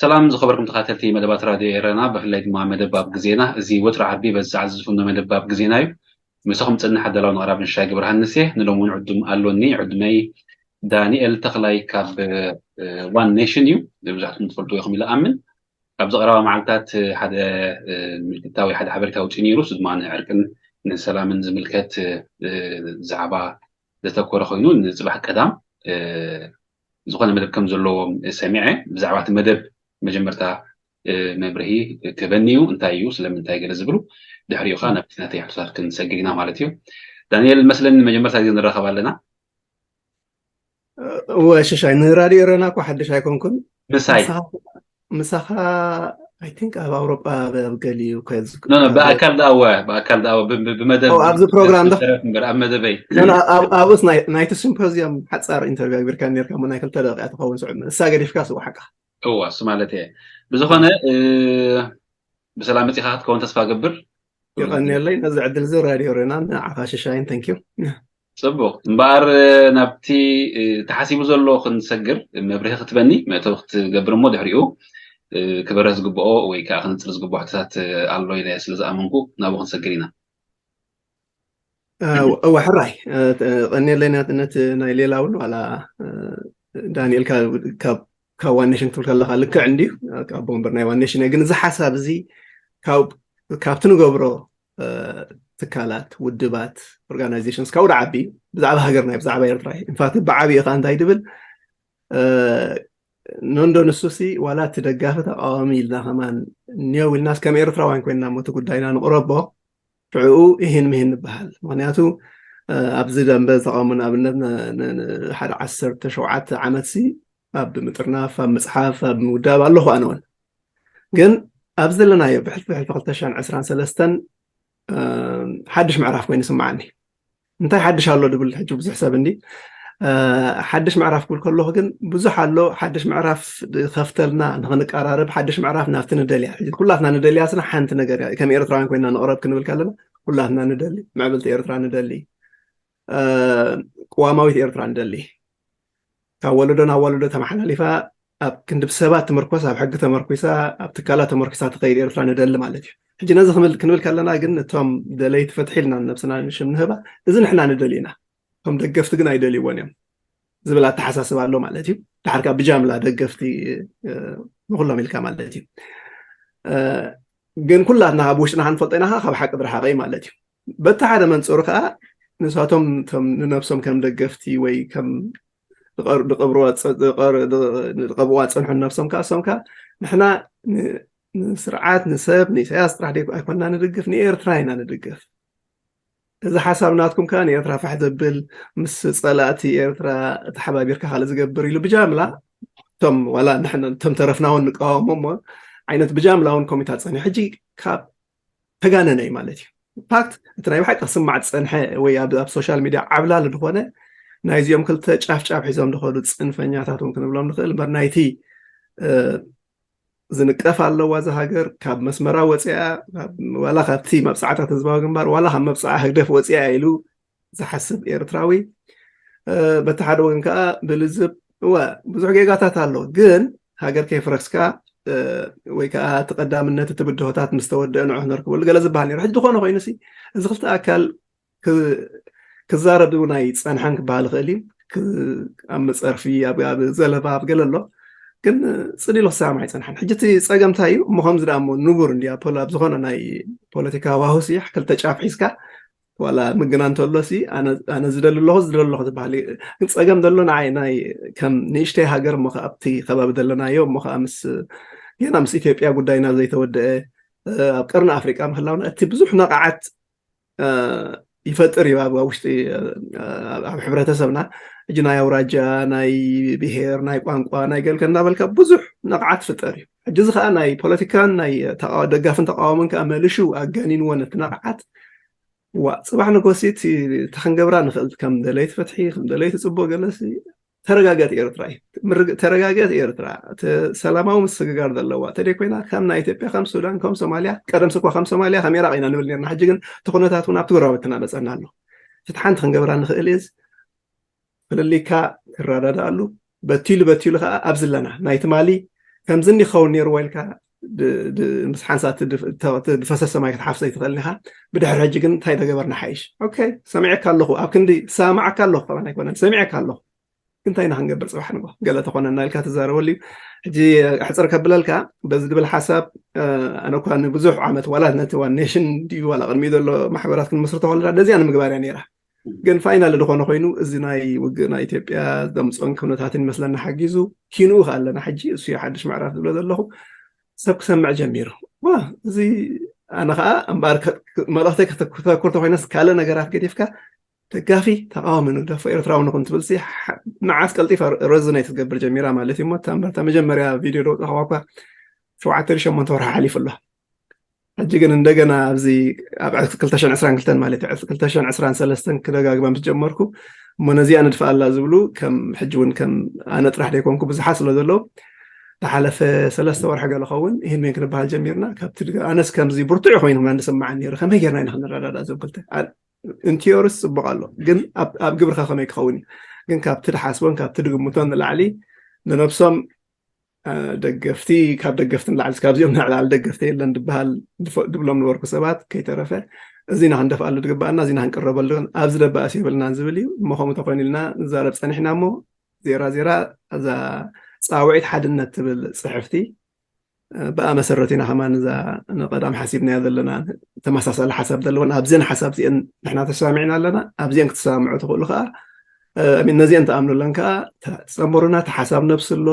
ሰላም ዝኸበርኩም ተኸታተልቲ መደባት ራድዮ ኤረና፣ ብፍላይ ድማ መደብ ኣብ ግዜና። እዚ ወትሩ ዓርቢ በዚ ሰዓት ዝፍኖ መደብ ኣብ ግዜና እዩ። ምሳኹም ዝጸንሕ ኣዳላውን ኣቕራብን ሻይ ገብረሃንስ እየ። ንሎሚ እውን ዕዱም ኣሎኒ። ዕዱመይ ዳንኤል ተኽላይ ካብ፣ እ፣ ዋን ኔሽን እዩ። ብዙሓትኩም ትፈልጡ ኢኹም ኢለ ኣምን። ኣብዚ ቀረባ መዓልታት ሓደ፣ እ፣ ምልክታ ወይ ሓደ ሓበሬታ ኣውጺኡ ነይሩ። እሱ ድማ ንዕርቅን ንሰላምን ዝምልከት፣ እ፣ ዛዕባ ዘተኮረ ኮይኑ፣ ንጽባሕ ቀዳም፣ እ፣ ዝኾነ መደብ ከም ዘለዎም ሰሚዐ። ብዛዕባ እቲ መደብ መጀመርታ፣ እ፣ መብርሂ ክህበኒ እዩ። እንታይ እዩ፣ ስለምንታይ ገለ ዝብሉ፣ ድሕሪኡ ኸኣ ናብቲ ናተይ ሕቶታት ክንሰግር ኢና ማለት እዩ። ዳንኤል፣ መስለኒ መጀመርታ ግዜ ንራኸብ ኣለና። እወ፣ ሽሻይ፣ ንራድዮ ኤረና እኮ ሓድሽ ኣይኮንኩን። ምሳይ? ምሳኻ፣ ምሳኻ፣ I think ኣብ ኣውሮጳ ኣብ ገሊኡ እኮ እየ ዝክ-፣ ኖ፣ ኖ፣ ኣብ ብኣካል ደኣ እወ፣ ብኣካል ደኣ እወ፣ ብ-፣ ብ-፣ ብመደብ፣ ኖ፣ ኣብዚ ፕሮግራም ዶ? ብመደብ እምበር፣ ኣብ መደበይ። ኖ፣ ኖ፣ ኣብ-፣ ኣብኡስ ናይ፣ ናይቲ ሲምፖዚየም ሓጻር ኢንተርቪው ኣግቢርካ ነርካ፣ እሞ ናይ ክልተ ደቂቃ ትኸውን ስዑ፣ ንሳ ገዲፍካ ስው ሓቃ። እወ፣ እሱ ማለት እየ። ብዝኾነ፣ እ፣ ብሰላም መጺኻ ክትከውን ተስፋ ገብር። የቐንየለይ፣ ነዚ ዕድል እዚ ራድዮ ኤረና ንዓኻ ሽሻይን፣ thank you። ጽቡቕ። እምበኣር፣ እ፣ ናብቲ፣ እ፣ ተሓሲቡ ዘሎ ክንሰግር፣ መብርሂ ክትበኒ፣ መእተዊ ክትገብር፣ እሞ ድሕሪኡ፣ እ፣ ክበርህ ዝግብኦ ወይ ከኣ ክንጽር ዝግብኦ ሕቶታት፣ እ፣ ኣሎ ኢለ ስለ ዝኣመንኩ፣ ናብኡ ክንሰግር ኢና። እ፣ እወ፣ ሕራይ፣ እ፣ ተ-፣ ቀንየለይ፣ ነ-፣ ነቲ ናይ ሌላ እውን ዋላ፣ እ፣ ዳንኤል፣ ካብ፣ ካብ፣ ካብ ዋን ኔሽን ክትብል ከለኻ ልክዕ እንድዩ፣ ካብ ወንበር ናይ ዋን ኔሽን እየ። ግን እዚ ሓሳብ እዚ ካብ፣ ካብቲ ንገብሮ፣ እ፣ ትካላት፣ ውድባት፣ ኦርጋናይዜሽንስ ካብኡ ደዓቢ እዩ። ብዛዕባ ሃገርና እዩ፣ ብዛዕባ ኤርትራ እዩ። ኢንፋክት ብዓብዩ ኸኣ እንታይ ድብል፣ እ፣ ኖንዶ ንሱሲ ዋላ እቲ ደጋፊ ተቃዋሚ ኢልና ከማን እኒኦ ኢልናስ ከም ኤርትራውያን ኮይንና እሞ እቲ ጉዳይና ንቕረቦ፣ ሽዕኡ ይህን ምሂን ንበሃል። ምኽንያቱ፣ እ፣ ኣብዚ ደንበ ዝተቃወሙ ንኣብነት ን-፣ ን-፣ ንሓደ ዓሰርተ ሸውዓተ ዓመትሲ ኣብ ምጥርናፍ፣ ኣብ ምጽሓፍ፣ ኣብ ምውዳብ ኣለኹ ኣነ እውን። ግን ኣብዚ ዘለናዮ ብሕልፊ፣ ብሕልፊ ክልተ ሽሕን ዕስራን ሰለስተን፣ እ፣ ሓድሽ ምዕራፍ ኮይኑ ይስምዓኒ። እንታይ ሓድሽ ኣሎ ድብል ሕጂ ብዙሕ ሰብ እንዲ፣ እ፣ ሓድሽ ምዕራፍ ክብል ከለኹ ግን ብዙሕ ኣሎ። ሓድሽ ምዕራፍ ዝኸፍተልና ንኽንቀራረብ፣ ሓድሽ ምዕራፍ ናብቲ ንደልያ፣ ሕጂ ኩላትና ንደልያ ስና ሓንቲ ነገር እያ። ከም ኤርትራውያን ኮይና ንቕረብ ክንብል ከለና ኩላትና ንደሊ፣ ምዕብልቲ ኤርትራ ንደሊ፣ እ፣ ቅዋማዊት ኤርትራ ንደሊ። ካብ ወለዶ ናብ ወለዶ ተመሓላሊፋ ኣብ ክንዲ ብሰባት ትምርኮስ፣ ኣብ ሕጊ ተመርኩሳ፣ ኣብ ትካላት ተመርኩሳ ትኸይድ ኤርትራ ንደሊ ማለት እዩ። ሕጂ ነዚ ክምል-፣ ክንብል ከለና ግን እቶም ደለይቲ ፍትሒ ኢልና ንነብስና ሽም ንህባ፣ እዚ ንሕና ንደሊ ኢና። እቶም ደገፍቲ ግን ኣይደልይዎን እዮም ዝብል ኣተሓሳስባ ኣሎ ማለት እዩ። ድሓር ከኣ ብጃምላ ደገፍቲ፣ እ፣ ንኹሎም ኢልካ ማለት እዩ። እ፣ ግን ኩላትና ኣብ ውሽጥና ክንፈልጦ ኢና ከኣ ካብ ሓቂ ዝረሓቐ እዩ ማለት እዩ። በቲ ሓደ መንጽሩ ከኣ ንሳቶም እቶም ንነብሶም ከም ደገፍቲ ወይ ከም ዝቐር-፣ ዝቐብርዋ ጸ-፣ ዝቐር-፣ ዝቐብዋ ጸንሑ ነብሶም ከኣ እሶም ከኣ ንሕና ን-፣ ንስርዓት፣ ንሰብ፣ ንኢሳያስ ጥራሕ ደይ-፣ ኣይኮንና ንድግፍ፣ ንኤርትራ ኢና ንድግፍ። እዚ ሓሳብ ናትኩም ከኣ ንኤርትራ ፋሕ ዘብል፣ ምስ ጸላእቲ ኤርትራ ተሓባቢርካ ካልእ ዝገብር ኢሉ ብጃምላ እቶም ዋላ ንሕና እቶም ተረፍና እውን ንቃወሞ እሞ ዓይነት ብጃምላ እውን ኮሚታት ጸኒሑ። ሕጂ ካብ ተጋነነ እዩ ማለት እዩ። ኢንፋክት እቲ ናይ ብሓቂ ክስማዕ ዝጸንሐ ወይ ኣብ፣ ኣብ ሶሻል ሚድያ ዓብላሊ ዝኾነ ናይዚኦም ክልተ ጫፍ ጫፍ ሒዞም ዝኸዱ ጽንፈኛታት እውን ክንብሎም ንኽእል እምበር ናይቲ፣ እ፣ ዝንቀፍ ኣለዋ እዛ ሃገር፣ ካብ መስመራ ወፂኣ፣ ካብ፣ ዋላ ካብቲ መብጻዕታት ህዝባዊ ግንባር፣ ዋላ ካብ መብጻዓ ህግደፍ ወፂኣ ኢሉ ዝሓስብ ኤርትራዊ፣ እ፣ በቲ ሓደ ወገን ከኣ ብልዝብ፣ እወ፣ ብዙሕ ጌጋታት ኣሎ፣ ግን ሃገር ከይፍረስካ፣ እ፣ ወይ ከኣ እቲ ቀዳምነት፣ እቲ ብድሆታት ምስ ተወደአ ንዑ ክነርክበሉ ገለ ዝበሃል ነይሩ። ሕጂ ዝኾነ ኮይኑሲ፣ እዚ ክልተ ኣካል ክ-፣ ክዛረብ እውን ኣይጸንሐን ክበሃል ይኽእል እዩ። ክ-፣ ኣብ መጸርፊ፣ ኣብ፣ ኣብ ዘለፋ፣ ኣብ ገለ ኣሎ። ግን ጽን ኢሉ ክሰማማዕ ኣይጸንሐን። ሕጂ እቲ ጸገም እንታይ እዩ? እሞ ከምዚ ደኣ እሞ ንቡር እንድዩ፣ ኣብ ፖለ-፣ ኣብ ዝኾነ ናይ ፖለቲካ ዋሁሲ ክልተ ጫፍ ሒዝካ ዋላ ምግናን እንተሎሲ፣ ኣነ፣ ኣነ ዝደሊ ኣለኹ፣ ዝደሊ ኣለኹ ዝበሃል እዩ። ግን ጸገም ዘሎ ንዓይ፣ ናይ ከም ንእሽተይ ሃገር እሞ ከኣ ኣብቲ ከባቢ ዘለናዮ እሞ ከኣ ምስ፣ ጌና ምስ ኢትዮጵያ ጉዳይና ዘይተወደአ፣ እ፣ ኣብ ቀርኒ ኣፍሪቃ ምህላውና እቲ ብዙሕ ነቓዓት፣ እ፣ ይፈጥር እዩ ኣብ፣ ኣብ ውሽጢ፣ እ፣ ኣብ ሕብረተሰብና። ሕጂ ናይ ኣውራጃ፣ ናይ ብሄር፣ ናይ ቋንቋ፣ ናይ ገልከ እናበልካ ብዙሕ ነቕዓት ፍጠር እዩ። ሕጂ እዚ ከኣ ናይ ፖለቲካን ናይ ተቃዋ-፣ ደጋፍን ተቃዋሞን ከኣ መልሹ ኣጋኒንዎ ነቲ ነቕዓት። ዋ፣ ጽባሕ ንጎሲ እቲ፣ እቲ ክንገብራ ንኽእል ከም ደለይቲ ፍትሒ፣ ከም ደለይቲ ጽቡቕ ገለሲ ተረጋገት ኤርትራ እዩ። ምርግ- ተረጋገት ኤርትራ፣ እቲ ሰላማዊ ምስግጋር ዘለዋ ተደይ ኮይና፣ ከም ናይ ኢትዮጵያ፣ ከም ሱዳን፣ ከም ሶማልያ፣ ቀደም ስኳ ከም ሶማልያ፣ ከም ኢራቅ ኢና ንብል ነርና። ሕጂ ግን እቲ ኩነታት እውን ኣብቲ ጎረባብትና መፀና ኣሎ። እቲ ሓንቲ ክንገብራ ንኽእል እዝ ፍልልይካ ትረዳዳኣሉ፣ በቲሉ በቲሉ ከዓ ኣብዚ ኣለና ናይ ትማሊ ከምዚ እንዲኸውን ነይርዎ ኢልካ ድ- ድ- ምስ ሓንሳት ድፈሰሰ ማይ ክትሓፍሰ ይትኽእል ኢኻ። ብድሕሪ ሕጂ ግን እንታይ ተገበርና ሓይሽ? ኦኬ፣ ሰሚዐካ ኣለኹ፣ ኣብ ክንዲ ሰማዓካ ኣለኹ ከማን ኣይኮነን፣ ሰሚዐካ ኣለኹ፣ ግን እንታይ ኢና ክንገብር? ፅባሕ ንጎ ገለ ተኾነና ኢልካ ትዛረበሉ እዩ። ሕጂ ሕፅር ከብለልካ በዚ ድብል ሓሳብ፣ ኣነ እኳ ንብዙሕ ዓመት ዋላ ነቲ ዋን ኔሽን ድዩ ዋላ ቅድሚኡ ዘሎ ማሕበራት ክንመስርቶ ከለና ነዚኣ ንምግባር እያ ነይራ። ግን ፋይናል ዝኾነ ኮይኑ እዚ ናይ ውግእ ናይ ኢትዮጵያ ዘምፅኦን ኩነታትን ይመስለና ሓጊዙ ኪንኡ ከኣለና ሕጂ እሱ ሓድሽ ምዕራፍ ዝብሎ ዘለኹ ሰብ ክሰምዕ ጀሚሩ። ዋ፣ እዚ ኣነ ከዓ እምበኣር ከ- መልእኽተይ ከተኩር ተኮይነስ ካልእ ነገራት ገዲፍካ ደጋፊ ተቃዋሚ ንግደፎ ኤርትራዊ ንኹን ትብል ሲ መዓስ ቀልጢፋ ረዝነይ ትገብር ጀሚራ ማለት እዩ። እሞ እታ እምበርታ መጀመርያ ቪድዮ ደውፅኻዋ እኳ ሸውዓተ ሸሞንተ ወርሒ ሓሊፉ ኣሎ። ሕጂ ግን እንደገና ኣብዚ ኣብ ክልተ ሽሕን ዕስራን ክልተን ማለት እዩ ክልተ ሽሕን ዕስራን ሰለስተን ክደጋግማ ምስ ጀመርኩ እሞ ነዚኣ ንድፋ ኣላ ዝብሉ ከም ሕጂ እውን ከም ኣነ ጥራሕ ደይኮንኩ ብዙሓት ስለ ዘለዉ ዝሓለፈ ሰለስተ ወርሒ ገለ ኸውን ይህን ሜን ክንበሃል ጀሚርና። ካብቲ ድጋ ኣነስ ከምዚ ብርቱዕ ኮይኑ ንስማዓኒ ነይሩ። ከመይ ጌርና ኢና ክንረዳዳ እዞም ክልተ? እንቲዮርስ ጽቡቕ ኣሎ፣ ግን ኣብ ግብርካ ከመይ ክኸውን እዩ? ግን ካብቲ ድሓስቦን ካብቲ ድግምቶን ንላዕሊ ንነብሶም ደገፍቲ፣ ካብ ደገፍቲ ንላዕሊ ካብዚኦም ንዕላል ደገፍቲ የለን ድበሃል ድብሎም ነበርኩ ሰባት ከይተረፈ እዚና ክንደፍኣሉ ድግባኣና እዚና ክንቅረበሉ ኣብዚ ደባእስ የብልናን ዝብል እዩ። እሞ ከምኡ ተኮይኑ ኢልና ንዛረብ ጸኒሕና እሞ ዜራ ዜራ እዛ ጻውዒት ሓድነት ትብል ጽሕፍቲ ብኣ መሰረት ኢና ከማን እዛ ንቀዳም ሓሲብናያ ዘለና ተመሳሳሊ ሓሳብ ዘለወን ኣብዘን ሓሳብ እዚአን ንሕና ተሰማሚዕና ኣለና። ኣብዚአን ክትሰማምዑ ትኽእሉ ከዓ ነዚአን ትኣምኑለን ከዓ ትፀምሩና። እቲ ሓሳብ ነብሲ ኣሎ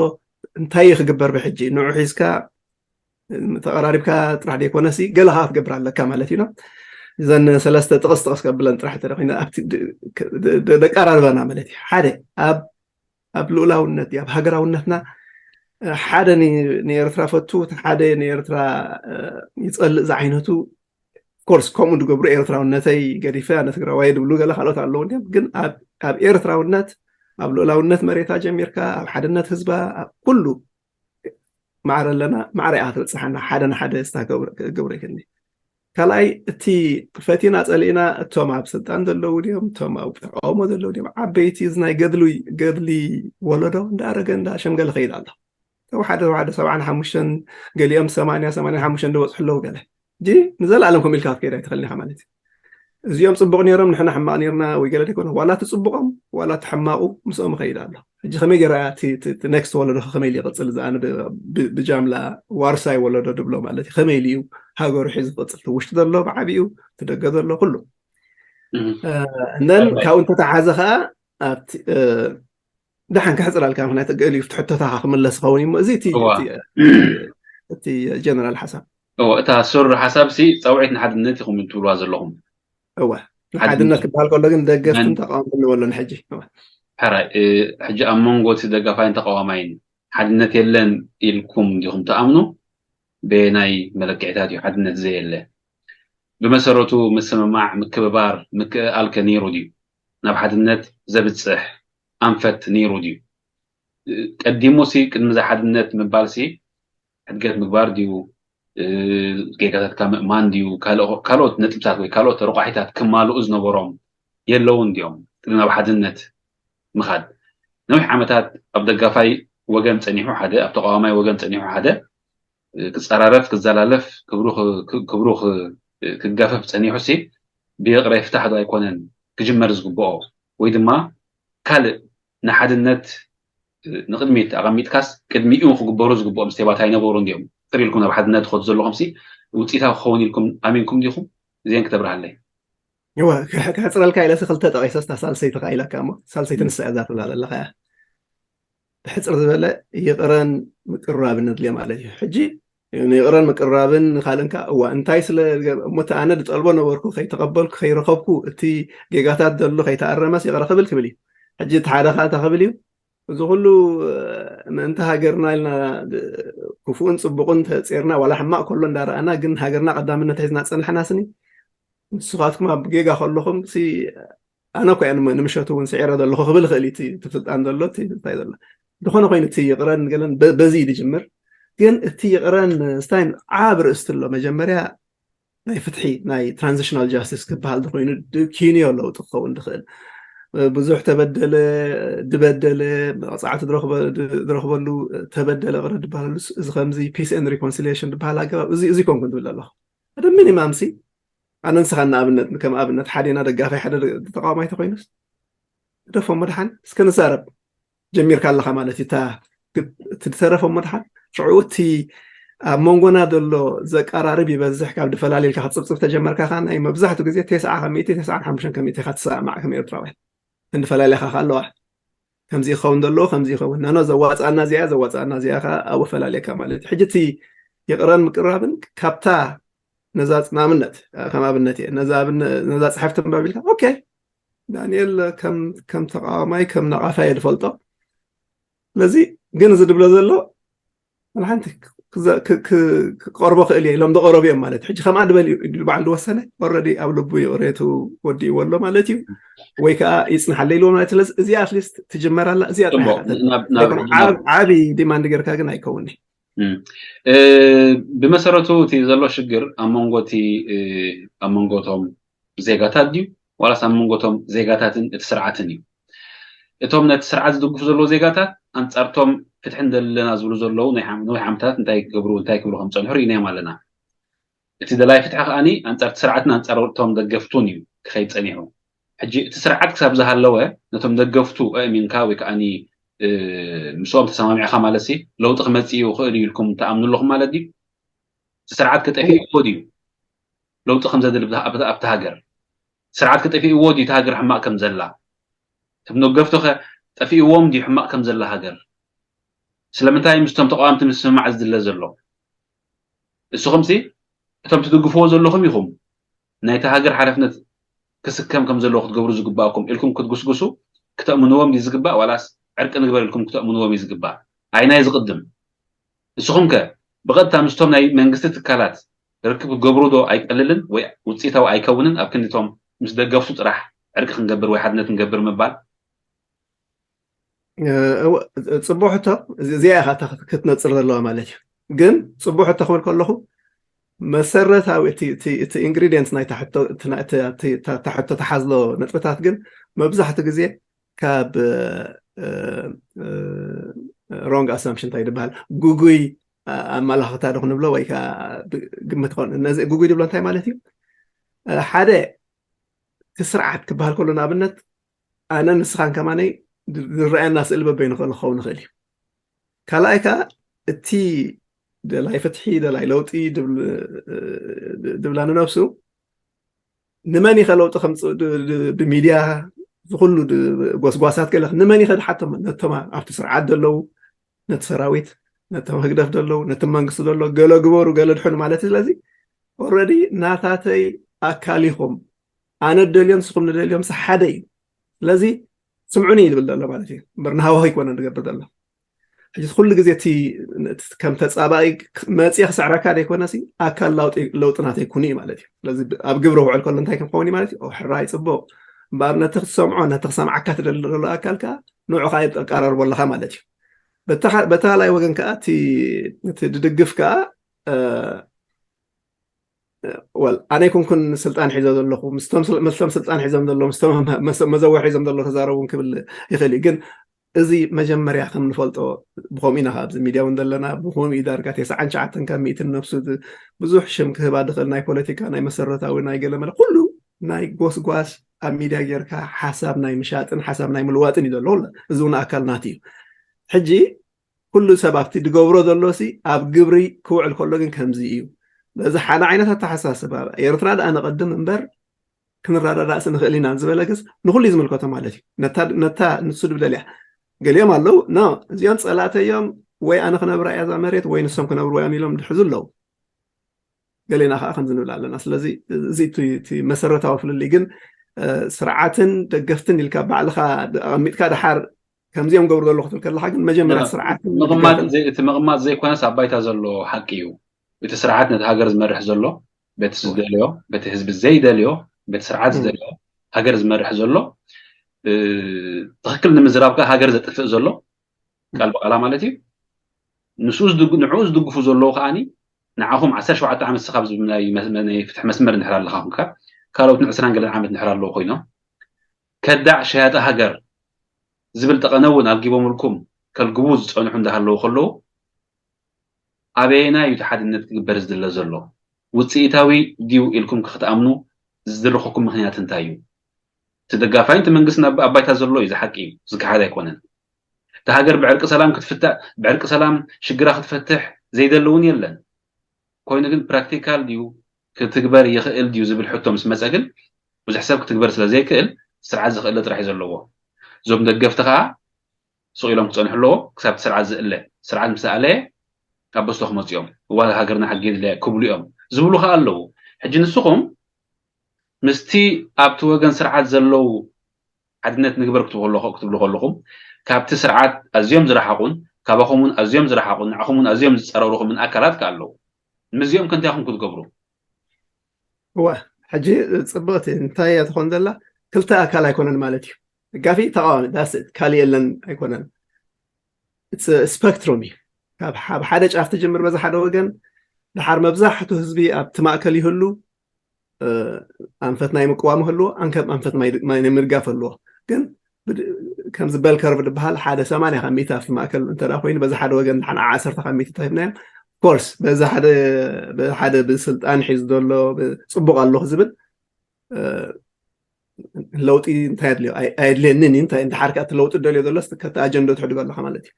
እንታይ ክግበር ብሕጂ ንዑ ሒዝካ ተቐራሪብካ ጥራሕ ዘይኮነሲ ገለ ከዓ ክትገብር ኣለካ ማለት እዩ። እዘን ሰለስተ ጥቕስ ጥቕስ ከብለን ጥራሕ ተደኺና ደቃራርበና ማለት እዩ። ሓደ ኣብ ኣብ ልኡላውነት ኣብ ሃገራውነትና ሓደ ንኤርትራ ፈቱ ሓደ ንኤርትራ ይፀልእ ዝዓይነቱ ኮርስ ከምኡ ዝገብሩ ኤርትራውነተይ ገዲፈ ኣነ ትግራዋይ ድብሉ ገለ ካልኦት ኣለዉ እንዲም ግን ኣብ ኤርትራውነት ኣብ ልኡላውነት መሬታ ጀሚርካ ኣብ ሓድነት ህዝባ ኣብ ኩሉ ማዕረ ኣለና ማዕረ ኢኻ ትበፅሓና ሓደ ንሓደ ስታ ገብረ ይክኒ ካልኣይ እቲ ፈቲና ፀሊእና እቶም ኣብ ስልጣን ዘለዉ ድዮም እቶም ኣብ ተቃውሞ ዘለዉ ድዮም ዓበይቲ እዚ ናይ ገድሊ ገድሊ ወለዶ እንዳኣረገ እንዳሸምገለ ከይድ ኣሎ ተወሓደ ተወሓደ ሰብዓን ሓሙሽተን ገሊኦም ሰማንያ ሰማንያ ሓሙሽተን ዝበፅሑ ኣለዉ ገለ ጂ ንዘለኣለም ከም ኢልካ ክትከይድ ኣይትኽእልን ኢኻ ማለት እዩ እዚኦም ፅቡቕ ነይሮም ንሕና ሕማቕ ነርና ወይ ገለ ደይኮነ ዋላ እቲ ፅቡቖም ዋላ እቲ ሕማቑ ምስኦም ይኸይድ ኣሎ ሕጂ ከመይ ገይራ እቲ ኔክስት ወለዶ ከመይ ኢሉ ይቕፅል እዚ ኣነ ብጃምላ ዋርሳይ ወለዶ ድብሎ ማለት እዩ ከመይ ኢሉ እዩ ሃገሩ ሒዙ ክቕፅል እቲ ውሽጢ ዘሎ ብዓብኡ እቲ ደገ ዘሎ ኩሉ እነን ካብኡ እንተተሓዘ ከዓ ኣብቲ ደሓን ከሕፅራልካ ምክንያቱ ገሊኡ እቲ ሕቶታካ ክምለስ ዝኸውን እዩ እዚ እቲ ጀነራል ሓሳብ እወ እታ ሱር ሓሳብ ሲ ፀውዒት ንሓድነት ኢኹም ትብልዋ ዘለኹም እወ ንሓድነት ክበሃል ከሎ ግን ደገፍትን ተቃወምትን ንበሎ ንሕጂ ሕራይ ሕጂ ኣብ መንጎ እቲ ደጋፋይን ተቃዋማይን ሓድነት የለን ኢልኩም ዲኹም ትኣምኑ በየናይ መለክዕታት እዩ ሓድነት ዘየለ ብመሰረቱ ምስምማዕ ምክብባር ምክእኣል ከ ነይሩ ድዩ ናብ ሓድነት ዘብፅሕ ኣንፈት ነይሩ ድዩ ቀዲሙ ሲ ቅድሚ እዛ ሓድነት ምባል ሲ ሕድገት ምግባር ድዩ ጌጋታትካ ምእማን ድዩ ካልኦት ነጥብታት ወይ ካልኦት ረቋሒታት ክማልኡ ዝነበሮም የለውን ድዮም ቅድሚ ናብ ሓድነት ምኻድ ነዊሕ ዓመታት ኣብ ደጋፋይ ወገን ፀኒሑ ሓደ ኣብ ተቃዋማይ ወገን ፀኒሑ ሓደ ክፀራረፍ ክዘላለፍ ክብሩ ክጋፈፍ ፀኒሑ ሲ ብይቕረ ይፍታሕ ዶ ኣይኮነን ክጅመር ዝግብኦ ወይ ድማ ካልእ ንሓድነት ንቅድሚት ኣቐሚጥካስ ቅድሚኡ ክግበሩ ዝግብኦም ስቴባት ኣይነበሩ እንዲዮም ጥር ኢልኩም ናብ ሓድነት ትኸዱ ዘለኹም ሲ ውፅኢታዊ ክኸውን ኢልኩም ኣሚንኩም ዲኹም እዚአን ክተብርሃለይ እወ ክሕፅረልካ ኢለሲ ክልተ ጠቂሰ ስታ ሳልሰይቲ ከዓ ኢለካ እሞ ሳልሰይቲ ንሳ እያ እዛ ትብላ ዘለካ እያ ብሕፅር ዝበለ ይቕረን ምቅርራብን ነድልዮ ማለት እዩ ሕጂ ንይቕረን ምቅርራብን ንካልእን ከዓ እዋ እንታይ ስለ እሞ እቲ ኣነ ዝጠልቦ ነበርኩ ከይተቐበልኩ ከይረኸብኩ እቲ ጌጋታት ዘሎ ከይተኣረመስ ይቕረ ክብል ክብል እዩ ሕጂ እቲ ሓደ ከዓ እንታይ ክብል እዩ እዚ ኩሉ ምእንቲ ሃገርና ኢልና ክፉእን ፅቡቕን ተፂርና ዋላ ሕማቕ ከሎ እንዳረኣና ግን ሃገርና ቀዳምነት ሒዝና ፀንሕና ስኒ ንስኻትኩም ኣብ ጌጋ ከለኹም ሲ ኣነ እኮ እየ ንምሸቱ እውን ስዒረ ዘለኹ ክብል ይኽእል እዩ። እቲ ስልጣን ዘሎ እንታይ ዘሎ ዝኾነ ኮይኑ እቲ ይቕረን ገለን በዚ እዩ ዝጅምር። ግን እቲ ይቕረን ስታይን ዓብ ርእስቲ ኣሎ። መጀመርያ ናይ ፍትሒ ናይ ትራንዚሽናል ጃስቲስ ክበሃል ዝኮይኑ ኪንዮ ለውጢ ክኸውን ዝኽእል። ብዙሕ ተበደለ፣ ድበደለ፣ መቕፃዕቲ ዝረኽበሉ፣ ተበደለ ቅረ ዝበሃለሉ፣ እዚ ከምዚ ፒስ ኤንድ ሪኮንሲሊሽን ዝበሃል ኣገባብ እዚ እዚ ኮንኩን ትብል ኣለኹ። ሓደ ሚኒማም ሲ ኣነ ንስኻ ንኣብነት ከም ኣብነት ሓዴና ደጋፋይ ሓደ ተቃዋማይ ተኮይኑስ ደፎ መድሓን እስከ ንዛረብ ጀሚርካ ኣለኻ ማለት እዩ። እቲ ዝተረፈ መድሓን ሽዑ እቲ ኣብ መንጎና ዘሎ ዘቀራርብ ይበዝሕ። ካብ ድፈላሊልካ ክትፅብፅብ ተጀመርካ ከ ናይ መብዛሕቱ ግዜ ተስዓ ከሚእቲ ተስዓን ሓሙሽተን ከሚእቲ ኢኻ ትሰማዕ ከም ኤርትራውያን እንድፈላለኻ ከ ኣለዋ ከምዚ ይኸውን ዘለዎ ከምዚ ይኸውን ነኖ ዘዋፅኣና እዚኣ ዘዋፅኣና እዚኣ ከ ኣብኡ ፈላልየካ ማለት እዩ። ሕጂ እቲ ይቕረን ምቅራብን ካብታ ነዛ ንኣብነት ከም ኣብነት እየ ነዛ ኣብነ- ነዛ ፅሕፍቲ ምንባብ ኢልካ ኦኬ ዳንኤል ከም ከም ተቃዋማይ ከም ነቃፋ እየ ዝፈልጦ። ስለዚ ግን እዚ ዝብሎ ዘሎ ሓንቲ ክቀርቦ ክእል እየ ኢሎም ዝቀረቡ እዮም ማለት ሕጂ ከምኣ ዝበል እዩ በዓል ዝወሰነ ኦረዲ ኣብ ልቡ ይቕሬቱ ወዲእዎ ኣሎ ማለት እዩ። ወይ ከዓ ይፅንሓለ ኢልዎ ማለት ስለዚ እዚኣ ኣትሊስት ትጅመር ኣላ እዚኣ ጥራሕ እያ። ዓብ- ዓብይ ዲማንድ ጌርካ ግን ኣይከውን። ብመሰረቱ እቲ ዘሎ ሽግር ኣብ መንጎ እቲ ኣብ መንጎቶም ዜጋታት ድዩ ዋላስ ኣብ መንጎቶም ዜጋታትን እቲ ስርዓትን እዩ? እቶም ነቲ ስርዓት ዝድግፉ ዘለዉ ዜጋታት ኣንጻርቶም ፍትሒ እንደለና ዝብሉ ዘለዉ ናይ ነዊሕ ዓመታት እንታይ ክገብሩ እንታይ ክብሉ ከም ጸንሑ ርኢናዮም ኣለና። እቲ ደላይ ፍትሒ ከኣኒ ኣንጻር እቲ ስርዓትን ኣንጻር እቶም ደገፍቱን እዩ ክኸይድ ጸኒሑ። ሕጂ እቲ ስርዓት ክሳብ ዝሃለወ ነቶም ደገፍቱ ኣእሚንካ ወይ ከኣኒ ምስኦም ተሰማሚዕካ ማለት ሲ ለውጢ ክመጽእ እዩ ክእል እዩ ኢልኩም ትኣምኑ ኣለኹም ማለት ድዩ? እቲ ስርዓት ከጠፊእዎ ድዩ ለውጢ ከም ዘድሊ ኣብቲ ሃገር? ስርዓት ከጠፊእዎ ድዩ እቲ ሃገር ሕማቕ ከም ዘላ? እቶም ደገፍቱ ከ ጠፊእዎም ድዩ ሕማቕ ከም ዘላ ሃገር? ስለምንታይ ምስቶም ተቃወምቲ ምስምማዕ ዝድለ ዘሎ? እስኹም ሲ እቶም ትድግፍዎ ዘለኹም ኢኹም ናይቲ ሃገር ሓላፍነት ክስከም ከም ዘለዎ ክትገብሩ ዝግባእኩም ኢልኩም ክትጉስጉሱ ክተእምንዎም ድዩ ዝግባእ ዋላስ ዕርቂ ንግበር ኢልኩም ክተእምንዎም እዩ ዝግባእ? ኣይናይ ዝቕድም ንስኹም ከ ብቐጥታ ምስቶም ናይ መንግስቲ ትካላት ርክብ ክትገብሩ ዶ ኣይቀልልን ወይ ውፅኢታዊ ኣይከውንን ኣብ ክንዲቶም ምስ ደገፍቱ ጥራሕ ዕርቂ ክንገብር ወይ ሓድነት ንገብር ምባል? ጽቡቅ ሕቶ እዚኣ ኢኻ ክትነፅር ዘለዋ ማለት እዩ። ግን ጽቡቅ ሕቶ ክብል ከለኹ መሰረታዊ እቲ ኢንግሪዲየንት ናይ ታሕቶ ተሓዝሎ ነጥብታት ግን መብዛሕቱ ግዜ ካብ ሮንግ ኣሳምፕሽን እንታይ ዝበሃል ጉጉይ ኣመላኽታ ዶ ክንብሎ ወይ ግምት ኾን ነዚ ጉጉይ ድብሎ እንታይ ማለት እዩ? ሓደ እቲ ስርዓት ክበሃል ከሎ ንኣብነት ኣነ ንስኻን ከማነይ ዝረኣየና ስእል በበይኑ ክእል ክኸውን ይኽእል እዩ። ካልኣይ ከዓ እቲ ደላይ ፍትሒ ደላይ ለውጢ ድብላ ንነብሱ ንመን ኢኸ ለውጢ ከምፅእ ብሚድያ ዝኩሉ ጎስጓሳት ገለ ንመን ኢኸ ድሓቶም ነቶም ኣብቲ ስርዓት ዘለዉ ነቲ ሰራዊት ነቶም ህግደፍ ዘለዉ ነቲ መንግስቲ ዘሎ ገለ ግበሩ ገለ ድሕኑ ማለት ስለዚ ኦረዲ ናታተይ ኣካል ኢኹም ኣነ ደልዮም ንስኹም ንደልዮም ሓደ እዩ። ስለዚ ስምዑኒ እዩ ዝብል ዘሎ ማለት እዩ እምበር ንሃዋሁ ኣይኮነ ዝገብር ዘሎ። ሕጂ ኩሉ ግዜ እቲ ከም ተፃባኢ መፅየ ክስዕረካ ዘይኮነ ኣካል ለውጢ ናተይ ኩኑ እዩ ማለት እዩ። ስለዚ ኣብ ግብሪ ክውዕል ከሎ እንታይ ክኸውን እዩ ማለት እዩ? ሕራይ ፅቡቅ እምበኣር ነቲ ክትሰምዖ ነቲ ክሰምዓካ ትደሊ ዘሎ ኣካል ከዓ ንዑ ከዓ የቀራርቦ ኣለካ ማለት እዩ። በታ ካልኣይ ወገን ከዓ እቲ ድድግፍ ከዓ ወል ኣነ ይኩንኩን ስልጣን ሒዞ ዘለኹ ምስቶም ስልጣን ሒዞም ዘለዉ ምስቶም መዘወር ሒዞም ዘለዉ ተዛረቡ ክብል ይኽእል እዩ ግን እዚ መጀመርያ ከም ንፈልጦ ብከምኡ ኢና ኣብዚ ሚድያ እውን ዘለና ብከምኡ እዩ ዳርጋ ተስዓን ትሽዓተን ካብ ሚእትን ነብሱ ብዙሕ ሽም ክህባ ዝኽእል ናይ ፖለቲካ ናይ መሰረታዊ ናይ ገለመለ ኩሉ ናይ ጎስጓስ ኣብ ሚድያ ጌርካ ሓሳብ ናይ ምሻጥን ሓሳብ ናይ ምልዋጥን እዩ ዘሎ እዚ እውን ኣካል ናት እዩ። ሕጂ ኩሉ ሰብ ኣብቲ ዝገብሮ ዘሎ ሲ ኣብ ግብሪ ክውዕል ከሎ ግን ከምዚ እዩ። በዚ ሓደ ዓይነት ኣተሓሳስባ ኤርትራ ደኣ ንቐድም እምበር ክንረዳዳእስ ንኽእል ኢና ዝበለ ግስ ንኩሉ እዩ ዝምልከቶ ማለት እዩ። ነታ ንሱ ድብደል እያ ገሊኦም ኣለዉ ኖ እዚኦም ፀላእተዮም ወይ ኣነ ክነብራ እያ እዛ መሬት ወይ ንሶም ክነብርዋ እዮም ኢሎም ድሕዙ ኣለዉ። ገሌና ከዓ ከምዚ ንብል ኣለና። ስለዚ እዚ እቲ መሰረታዊ ፍልልይ ግን ስርዓትን ደገፍትን ኢልካ ባዕልካ ኣቐሚጥካ ድሓር ከምዚኦም ገብሩ ዘለኹ ትብል ከለካ ግን መጀመርያ ስርዓት እቲ ምቕማጥ ዘይኮነስ ኣብ ባይታ ዘሎ ሓቂ እዩ። እቲ ስርዓት ነቲ ሃገር ዝመርሕ ዘሎ በቲ ዝደልዮ በቲ ህዝቢ ዘይደልዮ በቲ ስርዓት ዝደልዮ ሃገር ዝመርሕ ዘሎ ትኽክል ንምዝራብ ከዓ ሃገር ዘጥፍእ ዘሎ ቃል ብቃላ ማለት እዩ። ንስኡ ንዕኡ ዝድግፉ ዘለዉ ከዓኒ ንዓኹም ዓሰርተ ሸውዓተ ዓመት ስኻብ ናይ ፍትሒ መስመር እንድሕር ኣለኻ ኩንካ ካልኦት ንዕስራን ገለን ዓመት እንድሕር ኣለዉ ኮይኖም ከዳዕ ሸያጢ ሃገር ዝብል ጠቐነ እውን ኣልጊቦምልኩም ከልግቡ ዝፀንሑ እንዳሃለዉ ከለዉ ኣበየና እዩ እቲ ሓድነት ክግበር ዝድለ ዘሎ? ውፅኢታዊ ድዩ ኢልኩም ክትኣምኑ ዝድርኸኩም ምክንያት እንታይ እዩ? እቲ ደጋፋይ እቲ መንግስቲ ኣብ ባይታ ዘሎ እዩ ዝሓቂ እዩ ዝከሓድ ኣይኮነን። እቲ ሃገር ብዕርቂ ሰላም ክትፍታእ ብዕርቂ ሰላም ሽግራ ክትፈትሕ ዘይደሊ እውን የለን። ኮይኑ ግን ፕራክቲካል ድዩ ክትግበር ይኽእል ድዩ ዝብል ሕቶ ምስ መፀ ግን ብዙሕ ሰብ ክትግበር ስለ ዘይክእል ስርዓት ዝኽእለ ጥራሕ እዩ ዘለዎ። እዞም ደገፍቲ ከዓ ስቕ ኢሎም ክፀንሑ ኣለዎ ክሳብ እቲ ስርዓት ዝእለ። ስርዓት ምስ ኣለየ ካብ በስቶ ክመፅኦም እዋ ሃገርና ሕጊ የድልያ ክብሉ እዮም ዝብሉ ከዓ ኣለዉ። ሕጂ ንስኹም ምስቲ ኣብቲ ወገን ስርዓት ዘለዉ ሓድነት ንግበር ክትብሉ ከለኹም ካብቲ ስርዓት ኣዝዮም ዝረሓቑን ካባኹም እውን ኣዝዮም ዝረሓቑን ንዓኹም እውን ኣዝዮም ዝፀረሩኹምን ኣካላት ከዓ ኣለዉ። ምስዚኦም ከ እንታይ ኢኹም ክትገብሩ? እወ ሕጂ ፅብቕቲ እንታይ እያ ትኾን ዘላ? ክልተ ኣካል ኣይኮነን ማለት እዩ። ደጋፊ ተቃዋሚ ዳስ ካልእ የለን ኣይኮነን። ስፐክትሩም እዩ። ካብ ሓደ ጫፍ ትጅምር በዚ ሓደ ወገን ድሓር መብዛሕቱ ህዝቢ ኣብቲ ማእከል ይህሉ ኣንፈት ናይ ምቅዋም ህልዎ ኣንከብ ኣንፈት ናይ ምድጋፍ ህልዎ ግን ከምዚ በል ከርቭ ዝበሃል ሓደ ሰማንያ ካብ ሚእቲ ኣብቲ ማእከል እንተ ኮይኑ በዚ ሓደ ወገን ንሓን ዓሰርተ ካብ ሚእቲ ተሂብናዮም ኮርስ በዚ ሓደ ሓደ ብስልጣን ሒዙ ዘሎ ፅቡቅ ኣለኹ ዝብል ለውጢ እንታይ ኣድልዮ ኣየድልየንን እዩ እንታይ እንድሓር ከ እቲ ለውጢ ደልዮ ዘሎ ከተ ኣጀንዶ ትሕድጎ ኣለካ ማለት እዩ።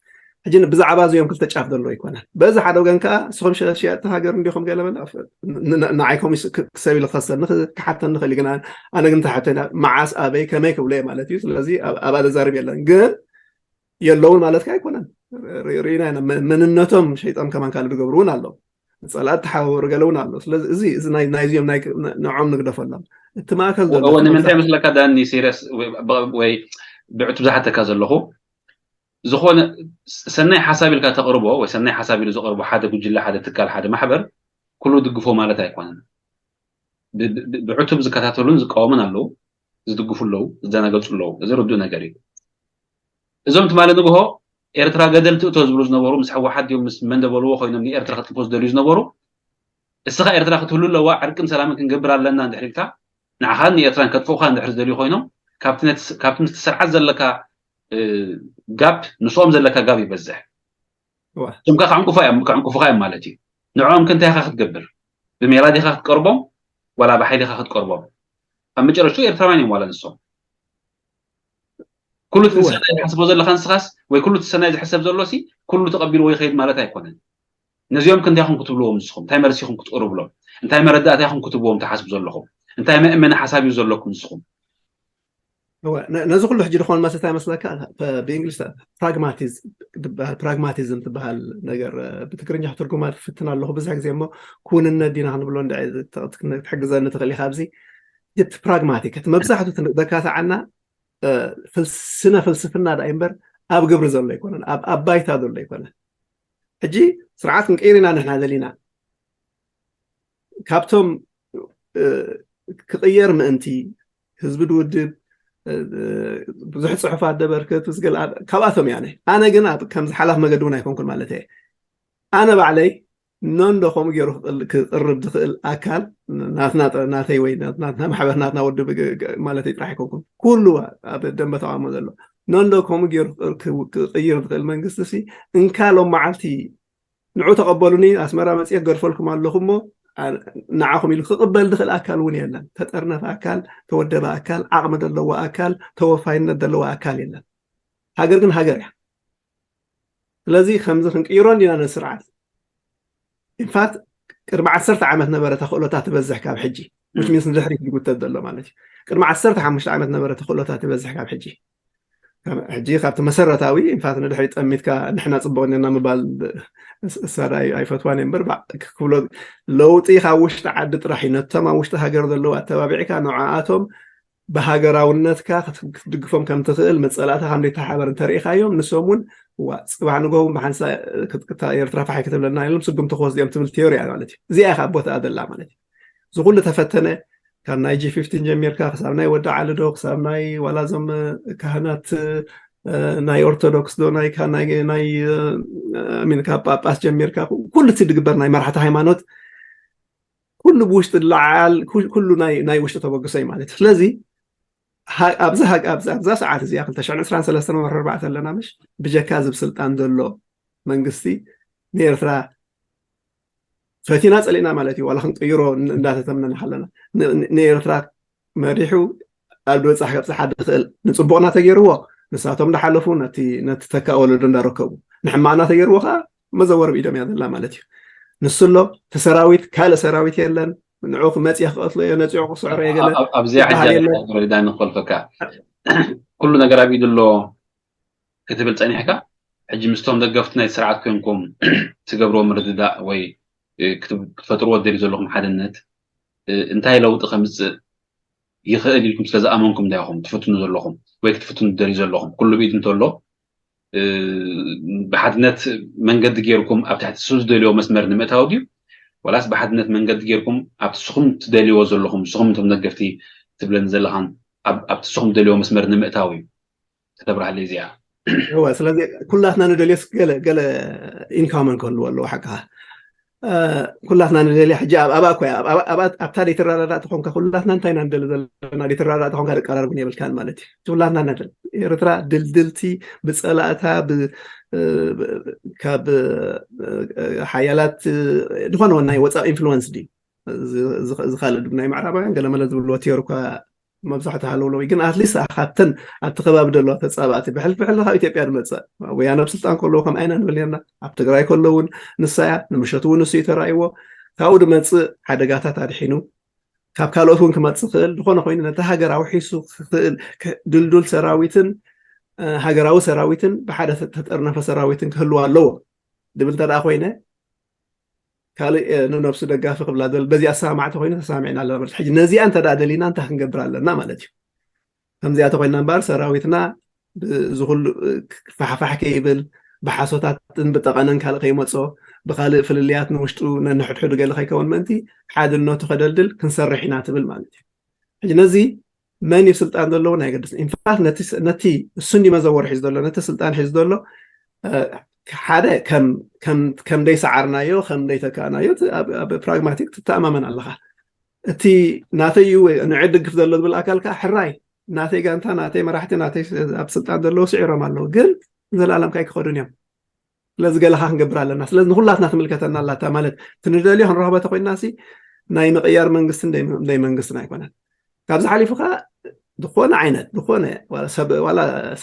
ሕጂ ብዛዕባ እዚኦም ክልተ ጫፍ ዘሎ ኣይኮነን። በዚ ሓደ ወገን ከዓ ንስኹም ሸያጥቲ ሃገር እንዲኹም ገለ መለ ንዓይ ከምኡ ክሰብ ኢሉ ክኸሰኒ ክሓተኒ ክእል ግን ኣነ ግን ተሓተና መዓስ ኣበይ ከመይ ክብሎ ማለት እዩ። ስለዚ ኣብኣ ዘዛርብ የለን ግን የለውን ማለት ኣይኮነን። ርኢና ኢና መንነቶም ሸይጦም ከማን ካልእ ዝገብሩ እውን ኣለዉ። ፀላእቲ ተሓባበሩ ገለ እውን ኣሎ። ስለዚ እዚ እዚ ናይዚኦም ንዖም ንግደፈሎም። እቲ ማእከል ዘሎ እወ ንምንታይ መስለካ ዳኒ ሲሪየስ ወይ ብዕቱ ዝሓተካ ዘለኹ ዝኾነ ሰናይ ሓሳብ ኢልካ ተቕርቦ ወይ ሰናይ ሓሳብ ኢሉ ዘቕርቦ ሓደ ጉጅለ ሓደ ትካል ሓደ ማሕበር ኩሉ ድግፎ ማለት ኣይኮነን። ብዕቱብ ዝከታተሉን ዝቃወሙን ኣለዉ፣ ዝድግፉ ኣለዉ፣ ዝደናገፁ ኣለዉ። እዚ ርዱእ ነገር እዩ። እዞም ትማሊ ንግሆ ኤርትራ ገደል ትእቶ ዝብሉ ዝነበሩ ምስ ህወሓት ድዮም ምስ መን ደበልዎ ኮይኖም ንኤርትራ ክጥፍኡ ዝደልዩ ዝነበሩ እስኻ ኤርትራ ክትህሉ ኣለዋ ዕርቅን ሰላምን ክንገብር ኣለና እንድሕር ኢልካ ንዓኻን ንኤርትራን ከጥፍኡኻ እንድሕር ዝደልዩ ኮይኖም ካብቲ ምስቲ ስርዓት ዘለካ ጋፕ ንስኦም ዘለካ ጋብ ይበዝሕ። እቶም ከ ከዕንቁፋ እዮም ከዕንቁፉኻ እዮም ማለት እዩ። ንዕኦም ከ እንታይ ኢኻ ክትገብር? ብሜላ ዲኻ ክትቀርቦም ዋላ ብሓይሊ ኢኻ ክትቀርቦም? ኣብ መጨረሽቱ ኤርትራውያን እዮም ዋላ ንሶም። ኩሉ እቲ ሰናይ ዝሓስቦ ዘለኻ ንስኻስ ወይ ኩሉ እቲ ሰናይ ዝሕሰብ ዘሎ ሲ ኩሉ ተቐቢልዎ ይኸይድ ማለት ኣይኮነን። ነዚኦም ከ እንታይ ኢኹም ክትብልዎም ንስኹም? እንታይ መልሲ ኢኹም ክትቅርብሎም? እንታይ መረዳእታ ኢኹም ክትብዎም ትሓስቡ ዘለኹም? እንታይ መእመኒ ሓሳብ እዩ ዘለኩም ንስኹም? ነዚ ኩሉ ሕጂ ዝኾን መስታ ይመስለካ ብእንግሊዝ ፕራግማቲዝም ትበሃል ነገር ብትግርኛ ክትርጉማ ትፍትን ኣለኹ ብዙሕ ግዜ እሞ ክውንነት ዲና ክንብሎ ክትሕግዘኒ ትኽእል ኢኻ ኣብዚ እቲ ፕራግማቲክ እቲ መብዛሕቱ ዘካትዓና ስነ ፍልስፍና ዳ እምበር ኣብ ግብሪ ዘሎ ኣይኮነን ኣብ ባይታ ዘሎ ኣይኮነን ሕጂ ስርዓት ክንቀይር ኢና ንሕና ደሊና ካብቶም ክቕየር ምእንቲ ህዝቢ ድውድብ ብዙሕ ፅሑፋት ደበርክት ዝገል ካብኣቶም እያ ኣነ ግን ከምዚ ሓላፍ መገዲ እውን ኣይኮንኩን ማለት እየ ኣነ ባዕለይ ነንዶ ከምኡ ገይሩ ክቕርብ ዝኽእል ኣካል ናትና ናተይ ወይ ናትና ማሕበር ናትና ውድብ ማለት ጥራሕ ኣይኮንኩን ኩሉ ኣብ ደንበ ተቃውሞ ዘሎ ነንዶ ከምኡ ገይሩ ክቕይር ዝኽእል መንግስቲ ሲ እንካ ሎም መዓልቲ ንዑ ተቐበሉኒ ኣስመራ መፅየ ክገድፈልኩም ኣለኹ እሞ ንዓኹም ኢሉ ክቕበል ዝኽእል ኣካል እውን የለን ተጠርነፈ ኣካል ተወደበ ኣካል ዓቕሚ ዘለዎ ኣካል ተወፋይነት ዘለዎ ኣካል የለን ሃገር ግን ሃገር እያ ስለዚ ከምዚ ክንቅይሮ እንዲና ነዚ ስርዓት ኢንፋክት ቅድሚ ዓሰርተ ዓመት ነበረ ተኽእሎታ ትበዝሕ ካብ ሕጂ which means ንድሕሪት ዝጉተት ዘሎ ማለት እዩ ቅድሚ ዓሰርተ ሓሙሽተ ዓመት ነበረ ተኽእሎታ ትበዝሕ ካብ ሕጂ ሕጂ ካብቲ መሰረታዊ ኢንፋክት ንድሕሪት ጠሚትካ ንሕና ፅቡቅ ኔርና ምባል እሳዳ ኣይፈትዋን እየ እምበር ክብሎ ለውጢ ካብ ውሽጢ ዓዲ ጥራሕ እዩ ነቶም ኣብ ውሽጢ ሃገር ዘለዉ ኣተባቢዕካ ንዓኣቶም ብሃገራውነትካ ክትድግፎም ከም ትኽእል መፀላእታ ከም ዘይተሓበር እንተርኢኻዮም ንሶም እውን ዋ ፅባሕ ንግሆ እውን ብሓንሳ ኤርትራ ፋሓይ ክትብለና ኢሎም ስጉምቲ ክወስዱ እዮም ትብል ቴዮሪ እያ ማለት እዩ እዚኣ ኢኻ ቦታኣ ዘላ ማለት እዩ እዚ ኩሉ ተፈተነ ካብ ናይ ጂ ፊፍቲን ጀሚርካ ክሳብ ናይ ወዲ ዓሊ ዶ ክሳብ ናይ ዋላ እዞም ካህናት ናይ ኦርቶዶክስ ዶ ናይ ናይ ናይ ሚን ካብ ጳጳስ ጀሚርካ ኩሉ እቲ ዝግበር ናይ መራሕቲ ሃይማኖት ኩሉ ብውሽጢ ዝለዓል ኩሉ ናይ ውሽጢ ተበግሶ እዩ ማለት እዩ። ስለዚ ኣብዚ ኣብዛ ሰዓት እዚኣ ክልተ ሽሕን ዕስራን ሰለስተን ወርሒ ኣርባዕተ ኣለና ምሽ ብጀካ ዝብ ስልጣን ዘሎ መንግስቲ ንኤርትራ ፈቲና ጸሊእና ማለት እዩ። ዋላ ክንቅይሮ እንዳተተምነና ከለና ንኤርትራ መሪሑ ኣብ ድበጻሕ ከብጽሓ ድኽእል ንጽቡቕና ተገይርዎ ንሳቶም እንዳሓለፉ ነቲ ተካእ ወለዶ እንዳረከቡ ንሕማቕና ተገይርዎ ከዓ መዘወር ብኢዶም እያ ዘላ ማለት እዩ። ንሱ ኣሎ እቲ ሰራዊት ካልእ ሰራዊት የለን። ንዑ ክመጽእ ክቐትሎ እየ ነፂዑ ክስዕሮ እየ ገለ ኣብዚኣ ሕጂ ረዳ ንኮልፈካ ኩሉ ነገር ኣብ ኢዱ ኣሎ ክትብል ጸኒሕካ ሕጂ ምስቶም ደገፍቲ ናይ ስርዓት ኮንኩም ትገብርዎ ምርድዳእ ወይ ክትፈጥርዎ ደልዩ ዘለኹም ሓድነት እንታይ ለውጢ ከምፅእ ይኽእል ኢልኩም ስለ ዝኣመንኩም ዳይኹም ትፍትኑ ዘለኹም ወይ ክትፍትኑ ትደልዩ ዘለኹም ኩሉ ብኢድ እንተሎ ብሓድነት መንገዲ ገይርኩም ኣብ ትሕቲ ስብ ዝደልዮ መስመር ንምእታው ድዩ ወላስ ብሓድነት መንገዲ ገይርኩም ኣብቲ ስኹም ትደልይዎ ዘለኹም ስኹም እንቶም ደገፍቲ ትብለኒ ዘለኻን ኣብቲ ስኹም ትደልይዎ መስመር ንምእታው እዩ ከተብርሃለይ እዚኣ እወ ስለዚ ኩላትና ንደልዮስ ገለ ገለ ኢንካመን ክህልዎ ኣለዎ ሓቅኻ ኩላትና ንደልያ ሕጂ ኣብኣ እኮ ኣብታ ዘይትረዳዳእ ተኾንካ ኩላትና እንታይ ኢና ንደሊ ዘለና ዘይትረዳዳእ ተኾንካ ደቀራርብን የብልካን ማለት እዩ ኩላትና ንደል ኤርትራ ድልድልቲ ብፀላእታ ካብ ሓያላት ዝኾነ ናይ ወፃእ ኢንፍሉወንስ ድዩ ዝኻልእ ናይ ምዕራባውያን ገለመለ ዝብልዎ ቲዮሪ እኳ መብዛሕትኡ ሃለውለው ግን ኣትሊስት ካብተን ኣብቲ ከባቢ ዘለዋ ተፃባእቲ ብሕልፊ ብሕልፊ ካብ ኢትዮጵያ ዝመፅእ ወያነ ኣብ ስልጣን ከለዉ ከም ኣይና ንብል ነርና ኣብ ትግራይ ከሎ እውን ንሳያ ንምሸት እውን ንሱ ተራእይዎ ካብኡ ዝመፅእ ሓደጋታት ኣድሒኑ ካብ ካልኦት እውን ክመፅእ ክእል ዝኾነ ኮይኑ ነቲ ሃገር ኣውሒሱ ክክእል ድልዱል ሰራዊትን ሃገራዊ ሰራዊትን ብሓደ ተጠርነፈ ሰራዊትን ክህልዋ ኣለዎ ድብል እንተ ኮይነ ካልእ ንነብሱ ደጋፊ ክብላ በዚ ኣሰማማዕቲ ኮይኑ ተሰማሚዕና ኣለና ማለት ሕጂ ነዚኣ እንተ ደሊና እንታይ ክንገብር ኣለና ማለት እዩ ከምዚኣ ተኮይና እምበኣር ሰራዊትና ብዝኩሉ ፋሕፋሕ ከይብል ብሓሶታትን ብጠቐነን ካልእ ከይመፆ ብካልእ ፍልልያት ንውሽጡ ነንሕድሕዱ ገለ ከይከውን ምእንቲ ሓድነቱ ከደልድል ክንሰርሕ ኢና ትብል ማለት እዩ ሕጂ ነዚ መን እዩ ስልጣን ዘለዎ ናይ ገድስ ኢንፋክት ነቲ እሱ እንዲ መዘወር ሒዝ ዘሎ ነቲ ስልጣን ሒዝ ዘሎ ሓደ ከም ደይ ሰዓርናዮ ከም ደይ ተካእናዮ ኣብ ፕራግማቲክ ትተኣማመን ኣለካ እቲ ናተይ እዩ ንዕድ ግፍ ዘሎ ዝብል ኣካል ከዓ ሕራይ ናተይ ጋንታ ናተይ መራሕቲ ናተይ ኣብ ስልጣን ዘለዉ ስዒሮም ኣለዉ ግን ዘላለም ካይ ክኸዱን እዮም ስለዚ ገለካ ክንገብር ኣለና ስለዚ ንኩላትና ትምልከተና ኣላታ ማለት ትንደልዮ ክንረክበ ተኮይና ሲ ናይ ምቅያር መንግስትን ደይ መንግስትን ኣይኮነን ካብዚ ሓሊፉ ከዓ ዝኾነ ዓይነት ዝኾነ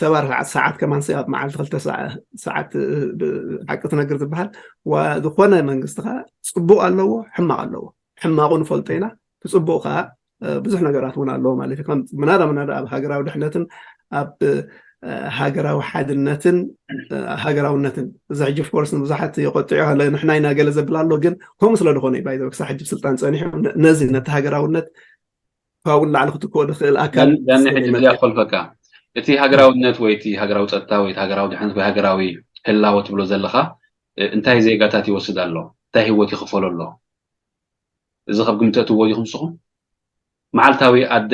ሰባር ሰዓት ከማን ኣብ መዓልቲ ክልተ ሰዓት ሓቂ ትነግር ዝበሃል ዝኾነ መንግስቲ ከዓ ፅቡቅ ኣለዎ ሕማቅ ኣለዎ ሕማቁ ንፈልጦ ኢና ብፅቡቅ ከዓ ብዙሕ ነገራት እውን ኣለዎ ማለት እዩ ምናዳ ምናዳ ኣብ ሃገራዊ ድሕነትን ኣብ ሃገራዊ ሓድነትን ሃገራውነትን እዚ ሕጂ ኦፍኮርስ ንብዙሓት የቆጥዑ ንሕና ኢና ገለ ዘብል ኣሎ ግን ከምኡ ስለ ዝኾነ እዩ ባይዘ ክሳብ ሕጂ ስልጣን ፀኒሑ ነዚ ነቲ ሃገራውነት ካብኡ ንላዕሊ ክትክኦ ዝኽእል ኣካል ዳኒ ሕጂ ብዚኣ ክፈልፈካ እቲ ሃገራውነት ወይ እቲ ሃገራዊ ፀጥታ ወይ ሃገራዊ ድሕነት ወይ ሃገራዊ ህላወ ትብሎ ዘለካ እንታይ ዜጋታት ይወስድ ኣሎ እንታይ ህይወት ይኽፈሎ ኣሎ እዚ ካብ ግምት ተእትዎ ዲኹም ንስኹም መዓልታዊ ኣደ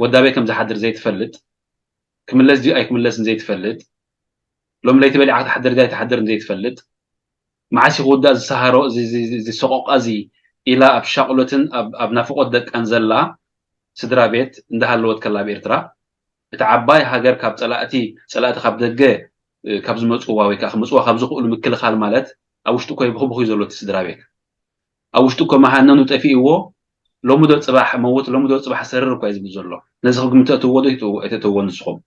ወዳበይ ከም ዝሓድር ዘይትፈልጥ ክምለስ ድዩ ኣይክምለስን ዘይትፈልጥ ሎም ለይቲ በሊዓ ክትሓድር ድያ ኣይትሓድርን ዘይትፈልጥ መዓስ ክውዳእ ዝሰሃሮ እዚ ሰቆቃ እዚ ኢላ ኣብ ሻቅሎትን ኣብ ናፍቆት ደቃን ዘላ ስድራ ቤት እንዳሃለወት ከላ ኣብ ኤርትራ እቲ ዓባይ ሃገር ካብ ጸላእቲ ጸላእቲ ካብ ደገ ካብ ዝመጽዋ ወይ ከዓ ክመጽዋ ካብ ዝኽእሉ ምክልኻል ማለት ኣብ ውሽጡ እኮ ይብኽብኽ እዩ ዘሎ እቲ ስድራ ቤት ኣብ ውሽጡ እኮ መሃነኑ ጠፊእዎ ሎሚ ዶ ጽባሕ መውት ሎሚ ዶ ጽባሕ ሰርር እኳ እዩ ዝብል ዘሎ ነዚ ክግምተእትዎ ዶ ኣይተእትዎ ንስኹም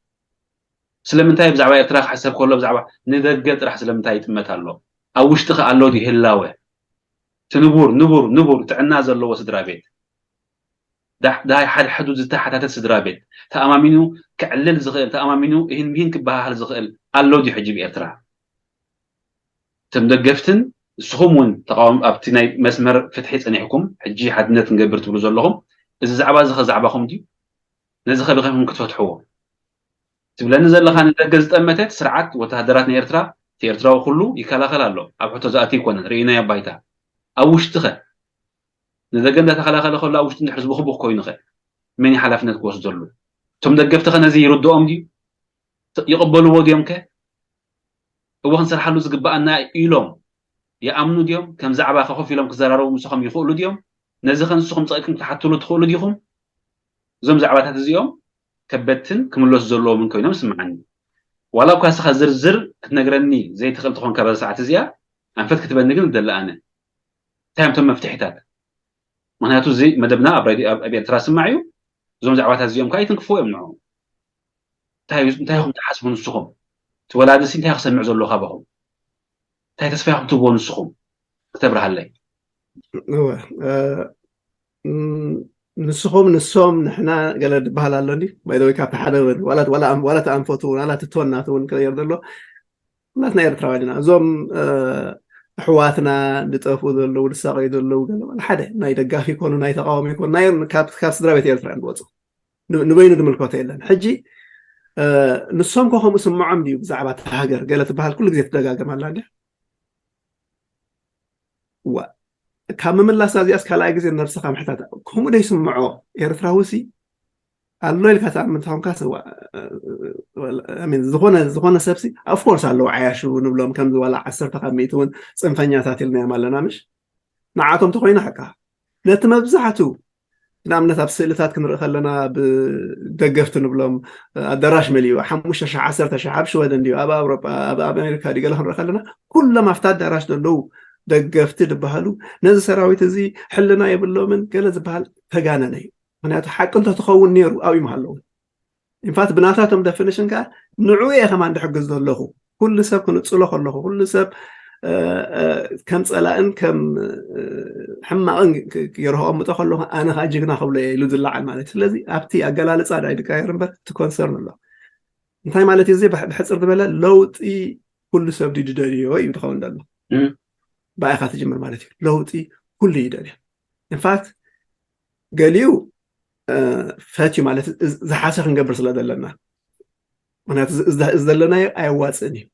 ስለምንታይ ብዛዕባ ኤርትራ ክሕሰብ ከሎ ብዛዕባ ንደገ ጥራሕ ስለምንታይ ይጥመት ኣሎ ኣብ ውሽጢ ከ ኣሎ ድዩ ህላወ እቲ ንቡር ንቡር ንቡር ጥዕና ዘለዎ ስድራ ቤት ዳይ ሓድሓዱ ዝተሓታተት ስድራ ቤት ተኣማሚኑ ክዕልል ዝኽእል ተኣማሚኑ ይህን ምሂን ክበሃሃል ዝኽእል ኣሎ ድዩ ሕጂ ብኤርትራ እቶም ደገፍትን ንስኹም እውን ተቃወም ኣብቲ ናይ መስመር ፍትሒ ጸኒሕኩም ሕጂ ሓድነት ንገብር ትብሉ ዘለኹም እዚ ዛዕባ እዚ ዛዕባኹም ድዩ ነዚ ከቢኸም ክትፈትሕዎ ትብለኒ ዘለኻ ንደገ ዝጠመተ ስርዓት ወተሃደራት ናይ ኤርትራ እቲ ኤርትራዊ ኩሉ ይከላኸል ኣሎ ኣብ ሕቶ ዝኣቲ ይኮነን ርእይናዮ ባይታ ኣብ ውሽጥኸ ንደገ እንዳተኸላኸለ ከሎ ኣብ ውሽጢ እንድሕር ህዝቢ ክቡኽ ኮይኑ ከ መን እዩ ሓላፍነት ክወስደሉ? እቶም ደገፍቲ ከ ነዚ ይርድኦም ድዩ? ይቕበልዎ ድዮም ከ? እወ ክንሰርሓሉ ዝግብኣና ኢሎም ይኣምኑ ድዮም? ከም ዛዕባ ከ ኮፍ ኢሎም ክዘራረቡ ምሳኹም ይኽእሉ ድዮም? ነዚ ከ ንስኹም ጸቂጥኩም ክትሓትሉ ትኽእሉ ዲኹም? እዞም ዛዕባታት እዚኦም ከበድትን ክምለሱ ዘለዎምን ኮይኖም ይስምዓኒ። ዋላ እኳ ንስኻ ዝርዝር ክትነግረኒ ዘይትኽእል ትኾንካ በዛ ሰዓት እዚኣ፣ ኣንፈት ክትበኒ ግን እደሊ ኣነ። እንታይ እዮም እቶም መፍትሒታት? ምኽንያቱ እዚ መደብና ኣብ ራድዮ ኣብ ኣብ ኤርትራ ዝስማዕ እዩ። እዞም ዛዕባታት እዚኦም ከዓ ኣይትንክፍዎ እዮም ንዕኦም። እንታይ እንታይ ኢኹም ትሓስቡ ንስኹም? እቲ ወላዲ ሲ እንታይ ክሰምዕ ዘለዎ ካባኹም? እንታይ ተስፋ ኢኹም ትህብዎ ንስኹም? ክተብርሃለይ። እወ ንስኹም ንሶም ንሕና ገለ ዝበሃል ኣሎ እንዲ ባይደወይ ካብቲ ሓደ ዋላ ተኣንፈቱ ዋላ ተቶና እውን ክቕየር ዘሎ ኩላትና ኤርትራውያን ኢና። እዞም ኣሕዋትና ዝጠፍኡ ዘለዉ ዝሳቀዩ ዘለዉ ገለ ሓደ ናይ ደጋፊ ይኮኑ ናይ ተቃዋሚ ይኮኑ ናይ ካብ ስድራ ቤት ኤርትራ እዮም ዝወፁ። ንበይኑ ዝምልከቶ የለን። ሕጂ ንሶም ከ ከምኡ ስምዖም ድዩ ብዛዕባ እቲ ሃገር ገለ ትበሃል ኩሉ ግዜ ትደጋገም ኣላ እንድያ። ዋ ካብ ምምላሳ እዚኣስ ካልኣይ ግዜ ነብስኻ ምሕታት ከምኡ ዶ ይስምዖ? ኤርትራዊ ሲ ኣሎ ኢልካ ትኣምን ተኾንካ ዝኾነ ዝኾነ ሰብሲ ኦፍኮርስ ኣለዉ ዓያሹ ንብሎም ከምዚ ዋላ ዓሰርተ ካብ ሚእቲ እውን ፅንፈኛታት ኢልናዮም ኣለና ምሽ ንዓቶም ተኮይና ሓቃ ነቲ መብዛሕቱ ንኣብነት ኣብ ስእልታት ክንርኢ ከለና ብደገፍቲ ንብሎም ኣዳራሽ መሊኡ ሓሙሽተ ሽሕ ዓሰርተ ሽሕ ኣብ ሽወደን ድዩ ኣብ ኣውሮጳ ኣብ ኣሜሪካ ድዩ ገለ ክንርኢ ከለና ኩሎም ኣብቲ ኣዳራሽ ዘለዉ ደገፍቲ ዝበሃሉ ነዚ ሰራዊት እዚ ሕልና የብሎምን ገለ ዝበሃል ተጋነነ እዩ። ምክንያቱ ሓቂ እንተትኸውን ነይሩ ኣብዩ ምሃለዉ። ኢንፋክት ብናታቶም ደፊኒሽን ከዓ ንዑ እየ ከማን ድሕግዝ ዘለኹ ኩሉ ሰብ ክንፅሎ ከለኹ ኩሉ ሰብ ከም ፀላእን ከም ሕማቕን ገይረ ከቐምጦ ከለኹ ኣነ ከዓ ጅግና ክብሎ እየ ኢሉ ዝለዓል ማለት እዩ። ስለዚ ኣብቲ ኣገላልፃ ዳ ይድቃየር እምበር እቲ ኮንሰርን ኣሎ። እንታይ ማለት እዩ እዚ ብሕፅር ዝበለ ለውጢ ኩሉ ሰብ ድዩ ዝደልዮ እዩ ዝኸውን ዘሎ። ብኣይካ ትጅምር ማለት እዩ። ለውጢ ኩሉ ይደልዮ። ኢንፋክት ገሊኡ ፈትዩ ማለት ዝሓሰ ክንገብር ስለ ዘለና ምክንያቱ እዚ ዘለናዮ ኣየዋፅእን እዩ።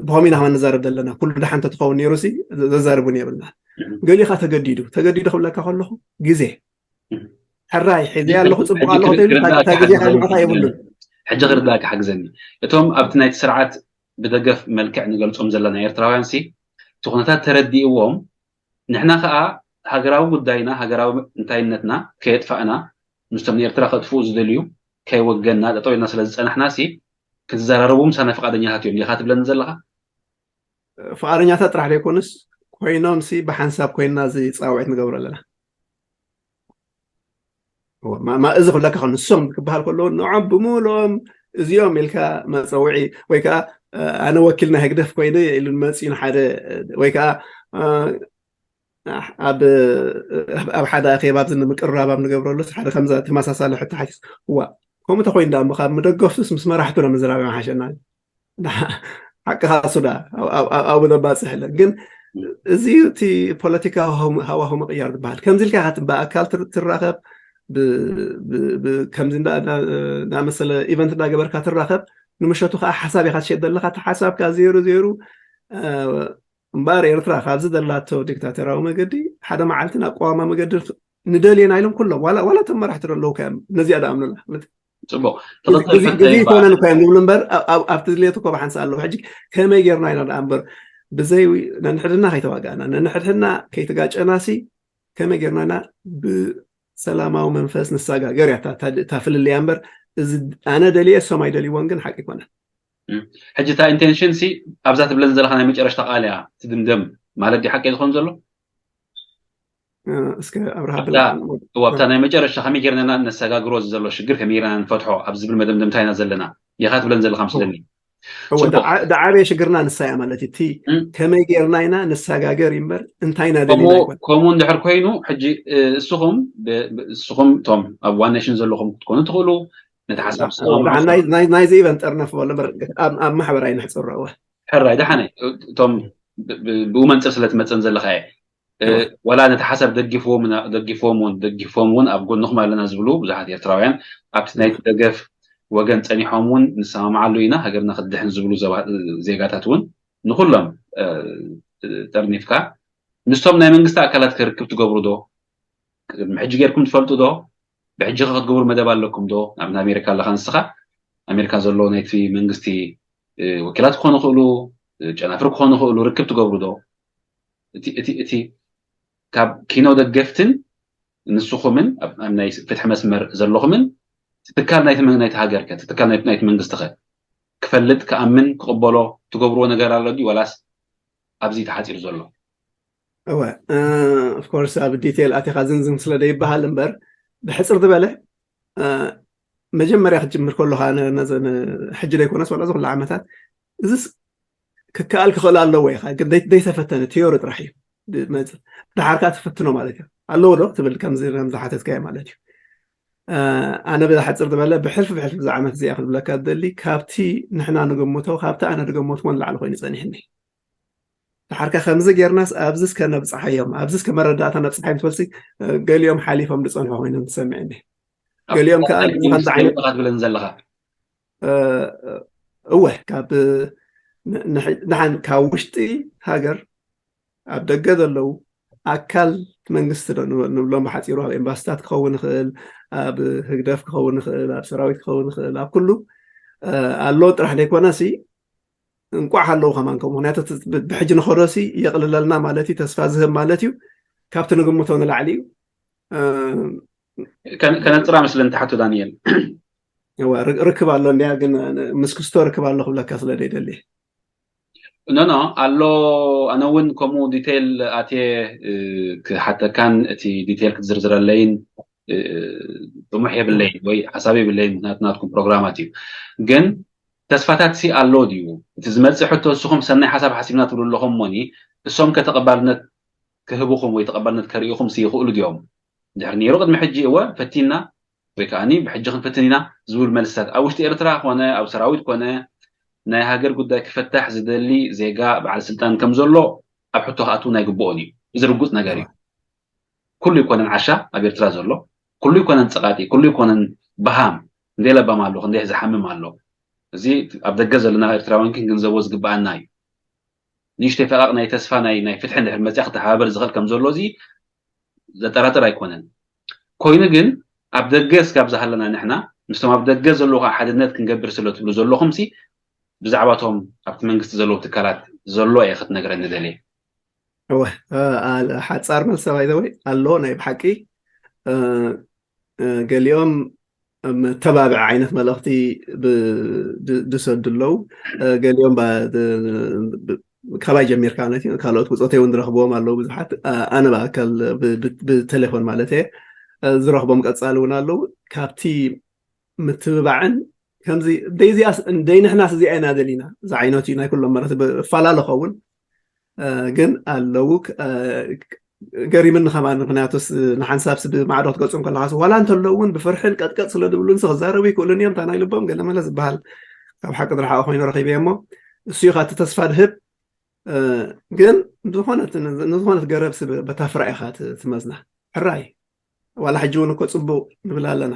ብኸምኡ ኢና ከማ ንዛረብ ዘለና ኩሉ ደሓን ተትኸውን ነይሩ ሲ ዘዛርቡን የብልና። ገሊኡ ከዓ ተገዲዱ ተገዲዱ ክብለካ ከለኹ ግዜ ሕራይ ሒዘ ኣለኹ ፅቡቅ ኣለኹ ተይሉ እታ ግዜ ከልምዕታ የብሉን። ሕጂ ክርዳእካ ሓግዘኒ እቶም ኣብቲ ናይቲ ስርዓት ብደገፍ መልክዕ ንገልፆም ዘለና ኤርትራውያን ሲ እቲ ኩነታት ተረዲእዎም ንሕና ከዓ ሃገራዊ ጉዳይና ሃገራዊ እንታይነትና ከየጥፋእና ምስቶም ንኤርትራ ከጥፍኡ ዝደልዩ ከይወገንና ጠጠው ኢልና ስለ ዝፀናሕና ሲ ክትዘራረቡ ምሳና ፍቃደኛታት እዮም ዲኻ ትብለኒ ዘለኻ? ፍቃደኛታት ጥራሕ ዘይኮኑስ ኮይኖም ሲ ብሓንሳብ ኮይንና እዚ ፃውዒት ንገብሮ ኣለና። እዚ ክብለካ ከ ንሶም ክበሃል ከለዉ ንዖም ብምልኦም እዚኦም ኢልካ መፀውዒ ወይ ከዓ ኣነ ወኪል ናይ ህግደፍ ኮይነ ኢሉ መፅኡ ንሓደ ወይ ከዓ ኣብ ኣብ ሓደ ኣኼባ ኣብዚ ንምቅርራብ ኣብ ንገብረሉ ሓደ ከምዛ ተመሳሳሊ ሕቶ ሓቲት እዋ ከምኡ ተኮይኑ ዳ እሞ ካብ መደገፍቱስ ምስ መራሕቱ ዶ ምዝራብ ይመሓሸና ሓቅኻ ሱዳ ኣብኡ ዘባፅሕ የለን ግን እዚ እቲ ፖለቲካዊ ሃዋሁ ምቅያር ዝበሃል ከምዚ ኢልካ ብኣካል ትራኸብ ከምዚ እንዳመሰለ ኢቨንት እንዳገበርካ ትራኸብ ንምሸቱ ከዓ ሓሳብ ኢካ ትሸጥ ዘለካ እቲ ሓሳብካ ዜሩ ዜሩ እምበኣር ኤርትራ ካብዚ ዘላቶ ዲክታተራዊ መገዲ ሓደ መዓልቲ ናብ ቀዋማ መገዲ ንደልየና ኢሎም ኩሎም ዋላ ዋላ እቶም መራሕቲ ዘለዉ ከ ነዚኣ ደኣምኑላ ፅቡቅ ግዜ ይኮነን እኳ እዮም ዝብሉ እምበር ኣብቲ ድልየት እኮ ብሓንሳ ኣለዉ ሕጂ ከመይ ጌርና ኢና ደኣ እምበር ብዘይ ነንሕድና ከይተዋጋእና ነንሕድሕድና ከይተጋጨና ሲ ከመይ ጌርና ኢና ብሰላማዊ መንፈስ ንሳጋገር እያ እታ ፍልልያ እምበር እዚ ኣነ ደልየ እሶም ኣይደልይዎን ግን ሓቂ ይኮነን ሕጂ እታ ኢንቴንሽን ሲ ኣብዛ ትብለን ዘለካ ናይ መጨረሽታ ቃል እያ ትድምደም ማለት ድዩ ሓቂ ዝኮን ዘሎ እስከ ኣብርሃ ኣብታ ናይ መጨረሽታ ከመይ ጌርና ነሰጋግሮ ዘሎ ሽግር ከመይ ጌርና ንፈትሖ ኣብ ዝብል መደምደምታ ኢና ዘለና ኢኻ ትብለን ዘለካ ምስለኒ ደዓበየ ሽግርና ንሳ እያ ማለት እዩ እቲ ከመይ ጌርና ኢና ንሰጋገር እምበር እንታይ ኢና ደሊና ከምኡ እንድሕር ኮይኑ ሕጂ እስኹም እስኹም እቶም ኣብ ዋን ኔሽን ዘለኹም ክትኮኑ ትኽእሉ ነቲ ሓሳብ ናይዚ ኢቨን ጠርነፍ በሎ ኣብ ማሕበራዊ ንሕፅሮ እወ ሕራይ ደሓነ እቶም ብኡ መንፅር ስለ ትመፀን ዘለካ እየ ዋላ ነቲ ሓሳብ ደጊፍዎም እውን ደጊፍዎም እውን ኣብ ጎንኹም ኣለና ዝብሉ ብዙሓት ኤርትራውያን ኣብቲ ናይ ደገፍ ወገን ፀኒሖም እውን ንሰማማዓሉ ኢና ሃገርና ክትድሕን ዝብሉ ዜጋታት እውን ንኩሎም ጠርኒፍካ ምስቶም ናይ መንግስቲ ኣካላት ከ ርክብ ትገብሩ ዶ? ቅድሚ ሕጂ ጌርኩም ትፈልጡ ዶ? ብሕጂ ከ ክትገብሩ መደብ ኣለኩም ዶ? ኣብ ኣሜሪካ ኣለኻ ንስኻ፣ ኣሜሪካ ዘሎ ናይቲ መንግስቲ ወኪላት ክኾኑ ይኽእሉ፣ ጨናፍር ክኾኑ ይኽእሉ፣ ርክብ ትገብሩ ዶ? እቲ እቲ እቲ ካብ ኪኖ ደገፍትን ንስኹምን ኣብ ኣብ ናይ ፍትሒ መስመር ዘለኹምን ትካል ናይቲ መን ናይቲ ሃገር ከ ትካል ናይቲ ናይቲ መንግስቲ ከ ክፈልጥ ክኣምን ክቕበሎ ትገብርዎ ነገር ኣሎ ድዩ ወላስ ኣብዚ ተሓፂሩ ዘሎ? እወ ኦፍኮርስ ኣብ ዲቴል ኣቲኻ ዝንዝን ስለ ደይበሃል እምበር ብሕፅር ዝበለ መጀመርያ ክትጅምር ከለካ ነዘን ሕጂ ደይኮነስ ዋላ ዝኩላ ዓመታት እዚስ ክከኣል ክኽእል ኣለዎ ኢኻ ግን ደይተፈተነ ቲዮሪ ጥራሕ እዩ መፅእ ድሓርካ ትፍትኖ ማለት እዩ ኣለዎ ዶ ትብል ከምዚ ከም ዝሓተትካዮ ማለት እዩ ኣነ ብሓፅር ዝበለ ብሕልፊ ብሕልፊ ብዛ ዓመት እዚኣ ክብለካ ደሊ ካብቲ ንሕና ንገምቶ ካብቲ ኣነ ዝገመትዎ ንላዕሊ ኮይኑ ፀኒሕኒ ድሓርካ ከምዚ ጌርናስ ኣብዚስ ከነብፅሓዮም ኣብዚስ ከመረዳእታ ነብፅሓዮም ትበልሲ ገሊኦም ሓሊፎም ዝፀንሑ ኮይኖም ትሰምዕኒ ገሊኦም ከዓ ከምዚ ዓይነት ትብለን ዘለካ እወ ካብ ንሓን ካብ ውሽጢ ሃገር ኣብ ደገ ዘለዉ ኣካል መንግስቲ ዶ ንብሎም ብሓፂሩ ኣብ ኤምባስታት ክኸውን ይኽእል ኣብ ህግደፍ ክኸውን ይኽእል ኣብ ሰራዊት ክኸውን ይኽእል ኣብ ኩሉ ኣሎ ጥራሕ ዘይኮነ ሲ እንቋዕ ኣለዉ ከማን ከምኡ ምክንያቱ ብሕጂ ንኸዶ ሲ የቕልለልና ማለት እዩ ተስፋ ዝህብ ማለት እዩ ካብቲ ንግምቶ ንላዕሊ እዩ ከነፅራ ምስለ እንተሓቱ ዳንኤል ርክብ ኣሎ እንዲያ ግን ምስ ክስቶ ርክብ ኣሎ ክብለካ ስለ ደይደሊ ኖኖ ኣሎ ኣነ እውን ከምኡ ዲቴይል ኣትየ ክሓተካን እቲ ዲቴይል ክትዝርዝረለይን ጥሙሕ የብለይን ወይ ሓሳብ የብለይን ምክንያቱ ናትኩም ፕሮግራማት እዩ ግን ተስፋታት ሲ ኣሎ ድዩ እቲ ዝመፅእ ሕቶ እስኹም ሰናይ ሓሳብ ሓሲብና ትብሉ ኣለኹም እሞኒ እሶም ከተቐባልነት ክህብኹም ወይ ተቐባልነት ከርእኹም ሲ ይኽእሉ ድዮም ድሕር ነይሩ ቅድሚ ሕጂ እወ ፈቲና ወይ ከዓ ብሕጂ ክንፍትን ኢና ዝብል መልስታት ኣብ ውሽጢ ኤርትራ ኮነ ኣብ ሰራዊት ኮነ ናይ ሃገር ጉዳይ ክፈታሕ ዝደሊ ዜጋ በዓል ስልጣን ከም ዘሎ ኣብ ሕቶ ክኣትው ናይ ግብኦን እዩ እዚ ርጉፅ ነገር እዩ ኩሉ ይኮነን ዓሻ ኣብ ኤርትራ ዘሎ ኩሉ ይኮነን ፀቃጢ ኩሉ ይኮነን በሃም ክንደይ ለባም ኣሎ ክንደይ ዝሓምም ኣሎ እዚ ኣብ ደገ ዘለና ኤርትራውያን ክንግንዘቦ ዝግበኣና እዩ ንእሽተይ ፈቃቅ ናይ ተስፋ ናይ ናይ ፍትሒ እንድሕር መፅያ ክተሓባበር ዝኽእል ከም ዘሎ እዚ ዘጠራጥር ኣይኮነን ኮይኑ ግን ኣብ ደገ እስካብ ዝሃለና ንሕና ምስቶም ኣብ ደገ ዘለዉ ከዓ ሓድነት ክንገብር ስለ ትብሉ ዘለኹም ሲ ብዛዕባቶም ኣብቲ መንግስቲ ዘለዉ ትካላት ዘሎ እየ ክትነግረኒ ደልየ እወ ሓፃር መልሲ ባይዘወይ ኣሎ ናይ ብሓቂ ገሊኦም መተባብዒ ዓይነት መልእኽቲ ዝሰዱ ኣለዉ ገሊኦም ካባይ ጀሚርካ ማለት እዩ ካልኦት ብፆተይ እውን ዝረኽብዎም ኣለዉ ብዙሓት ኣነ ብኣካል ብቴሌፎን ማለት እየ ዝረኽቦም ቀፃሊ እውን ኣለዉ ካብቲ ምትብባዕን ከምዚ ደይዚኣስ ደይንሕናስ እዚኣ ኢና ደሊና ዝዓይነቱ እዩ ናይ ኩሎም ማለት እፈላለ ኸውን ግን ኣለዉ ገሪምኒ ከማን ምክንያቱስ ንሓንሳብስ ብማዕዶ ክትገልፆም ከለካስ ዋላ እንተለዉ እውን ብፍርሕን ቀጥቀጥ ስለ ዝብሉንስ ክዛረቡ ይክእሉን እዮም እታ ናይ ልቦም ገለመለ ዝበሃል ካብ ሓቂ ዝረሓቀ ኮይኑ ረኪበ እሞ እሱ እዩ ካቲ ተስፋ ድህብ ግን ንዝኮነት ገረብ በታ ፍራ ኢካ ትመዝና ሕራይ ዋላ ሕጂ እውን እኮ ፅቡቅ ንብል ኣለና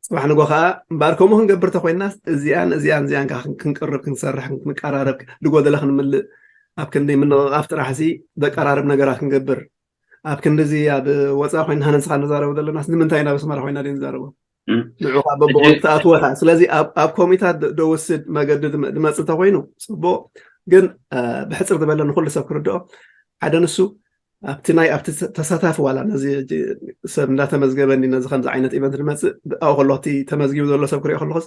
ፅባሕ ንጎ ከዓ እምበኣር ከምኡ ክንገብር ተኮይናስ እዚኣን እዚኣን እዚኣን ክንቅርብ ክንሰርሕ ክንቀራረብ ዝጎደለ ክንምልእ ኣብ ክንዲ ምንቕቃፍ ጥራሕ ሲ ዘቀራርብ ነገራት ክንገብር ኣብ ክንዲ እዚ ኣብ ወፃኢ ኮይና ንስኻ ንዛረቦ ዘለናስ ንምንታይ ናብ ኣስመራ ኮይና ድዩ ንዛረቦ ንዑ ከዓ በብቆም ትኣትወታ ስለዚ ኣብ ኮሚታት ደወስድ መገዲ ዝመፅ እንተኮይኑ ፅቡቅ ግን ብሕፅር ዝበለ ንኩሉ ሰብ ክርድኦ ሓደ ንሱ ኣብቲ ናይ ኣብቲ ተሳታፊ ዋላ ነዚ ሰብ እንዳተመዝገበኒ ነዚ ከምዚ ዓይነት ኢቨንት ዝመፅእ ኣብኡ ከሎ እቲ ተመዝጊቡ ዘሎ ሰብ ክሪኦ ከለኩስ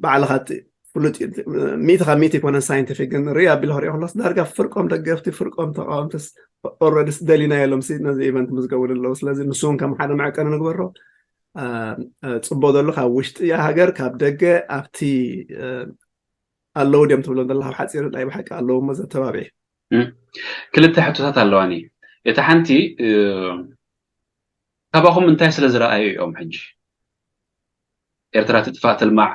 ባዕልኻ ፍሉጥ ሚእቲ ካብ ሚእቲ ይኮነን ሳይንቲፊክ ግን ርኢ ኣቢለ ክሪኦ ከሎስ ዳርጋ ፍርቆም ደገፍቲ ፍርቆም ተቃወምትስ ኦረዲስ ደሊና የሎም ነዚ ኢቨንት ምዝገቡ ኣለዉ ስለዚ ንሱ እውን ከም ሓደ መዐቀኒ ንግበሮ ፅቡቅ ዘሎ ካብ ውሽጢ ሃገር ካብ ደገ ኣብቲ ኣለዉ ድዮም ትብሎም ዘለካ ኣብ ሓፂር ናይ ብሓቂ ኣለዉ እሞ ዘተባብዒ ክልተ ሕቶታት ኣለዋኒ እታ ሓንቲ ካባኹም እንታይ ስለ ዝረኣዩ እዮም ሕጂ ኤርትራ ትጥፋእ ትልማዕ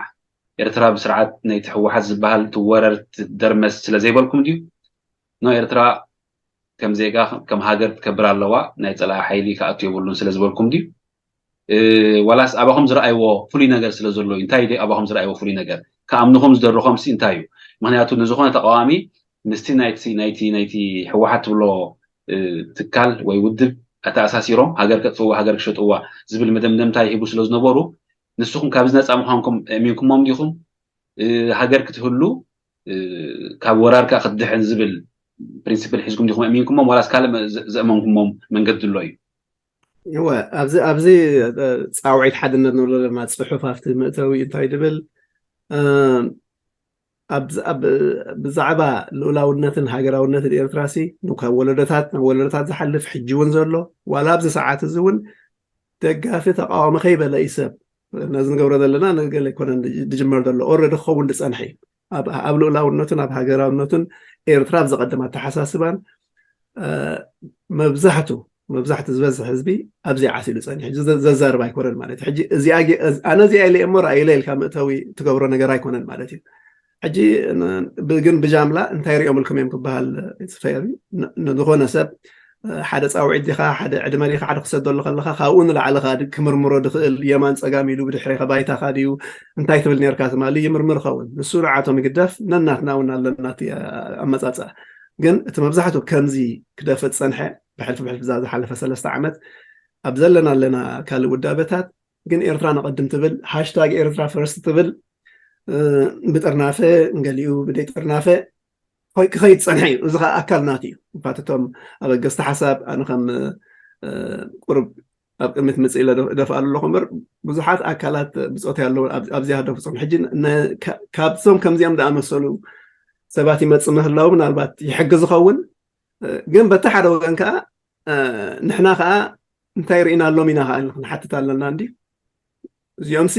ኤርትራ ብስርዓት ናይቲ ህወሓት ዝበሃል ትወረር ትደርመስ ስለ ዘይበልኩም ድዩ ኖ ኤርትራ ከም ዜጋ ከም ሃገር ትከብር ኣለዋ ናይ ፀላኢ ሓይሊ ክኣቱ የብሉን ስለ ዝበልኩም ድዩ ዋላስ ኣባኹም ዝረኣይዎ ፍሉይ ነገር ስለ ዘሎ እዩ እንታይ ደ ኣባኹም ዝረኣይዎ ፍሉይ ነገር ከኣምንኹም ዝደርኾም ሲ እንታይ እዩ ምክንያቱ ንዝኾነ ተቃዋሚ ምስቲ ናይቲ ናይቲ ናይቲ ህወሓት ትብሎ ትካል ወይ ውድብ ኣተኣሳሲሮም ሃገር ከጥፍዋ፣ ሃገር ክሸጥዋ ዝብል መደምደምታ ይህቡ ስለ ዝነበሩ፣ ንስኹም ካብዚ ነፃ ምዃንኩም ኣእሚንኩሞም ዲኹም? ሃገር ክትህሉ፣ ካብ ወራር ከዓ ክትድሕን ዝብል ፕሪንሲፕል ሒዝኩም ዲኹም ኣእሚንኩሞም፣ ዋላስ ካልእ ዘእመንኩሞም መንገዲ ኣሎ እዩ? እወ፣ ኣብዚ ኣብዚ ፃውዒት ሓድነት ንብሎ ዘለና ፅሑፍ ኣብቲ መእተዊ እንታይ ድብል? ብዛዕባ ልኡላውነትን ሃገራውነትን ኤርትራ ሲ፣ ካብ ወለዶታት ናብ ወለዶታት ዝሓልፍ፣ ሕጂ እውን ዘሎ፣ ዋላ ኣብዚ ሰዓት እዚ እውን ደጋፊ ተቃዋሚ ከይበለ እዩ ሰብ። ነዚ ንገብሮ ዘለና ንገለ ኣይኮነን ድጅመር ዘሎ፣ ኦረዲ ክኸውን ዝፀንሐ እዩ። ኣብ ልኡላውነቱን ኣብ ሃገራውነቱን ኤርትራ ኣብ ዝቐደም ኣተሓሳስባን መብዛሕቱ መብዛሕቱ ዝበዝሕ ህዝቢ ኣብዚ ዓሲሉ ፀኒሑ ዘዛርብ ኣይኮነን ማለት እዩ። ሕጂ ኣነ እዚኣ ኢለ እሞ ራእይለ ኢልካ መእተዊ ትገብሮ ነገር ኣይኮነን ማለት እዩ። ሕጂ ግን ብጃምላ እንታይ ሪኦምልኩም እዮም ክበሃል ዝፈየር እዩ። ዝኾነ ሰብ ሓደ ፃውዒት ዲኻ፣ ሓደ ዕድመ ዲኻ፣ ሓደ ክሰደሉ ከለኻ ካብኡ ንላዕሊ ክምርምሮ ድኽእል የማን ፀጋም ኢሉ ብድሕሬ ባይታኻ ድዩ እንታይ ትብል ነርካ ትማሊ ይምርምር ኸውን። ንሱ ንዓቶም ይግደፍ፣ ነናትና እውን ኣለናት ኣመፃፅኣ። ግን እቲ መብዛሕትኡ ከምዚ ክደፍእ ዝፀንሐ ብሕልፊ ብሕልፊ ዝሓለፈ ሰለስተ ዓመት ኣብ ዘለና ኣለና ካልእ ውዳበታት ግን ኤርትራ ነቐድም ትብል፣ ሃሽታግ ኤርትራ ፈርስት ትብል፣ ብጥርናፈ እንገሊኡ ብደይ ጥርናፈ ክኸይድ ዝፀንሐ እዩ። እዚ ከዓ ኣካል ናት እዩ። ንፋትቶም ኣበገዝቲ ሓሳብ ኣነ ከም ቁርብ ኣብ ቅድሚት ምፅእ ኢለ ደፍኣሉ ኣለኹ እምበር ብዙሓት ኣካላት ብፆት ያለው ኣብዚኣ ደፍፆም ሕጂ ካብዞም ከምዚኦም ዝኣመሰሉ ሰባት ይመፅ ምህላው ምናልባት ይሕግዝ ዝኸውን። ግን በቲ ሓደ ወገን ከዓ ንሕና ከዓ እንታይ ርኢና ኣሎም ኢና ከዓ ክንሓትት ኣለና እንዲ እዚኦም ሲ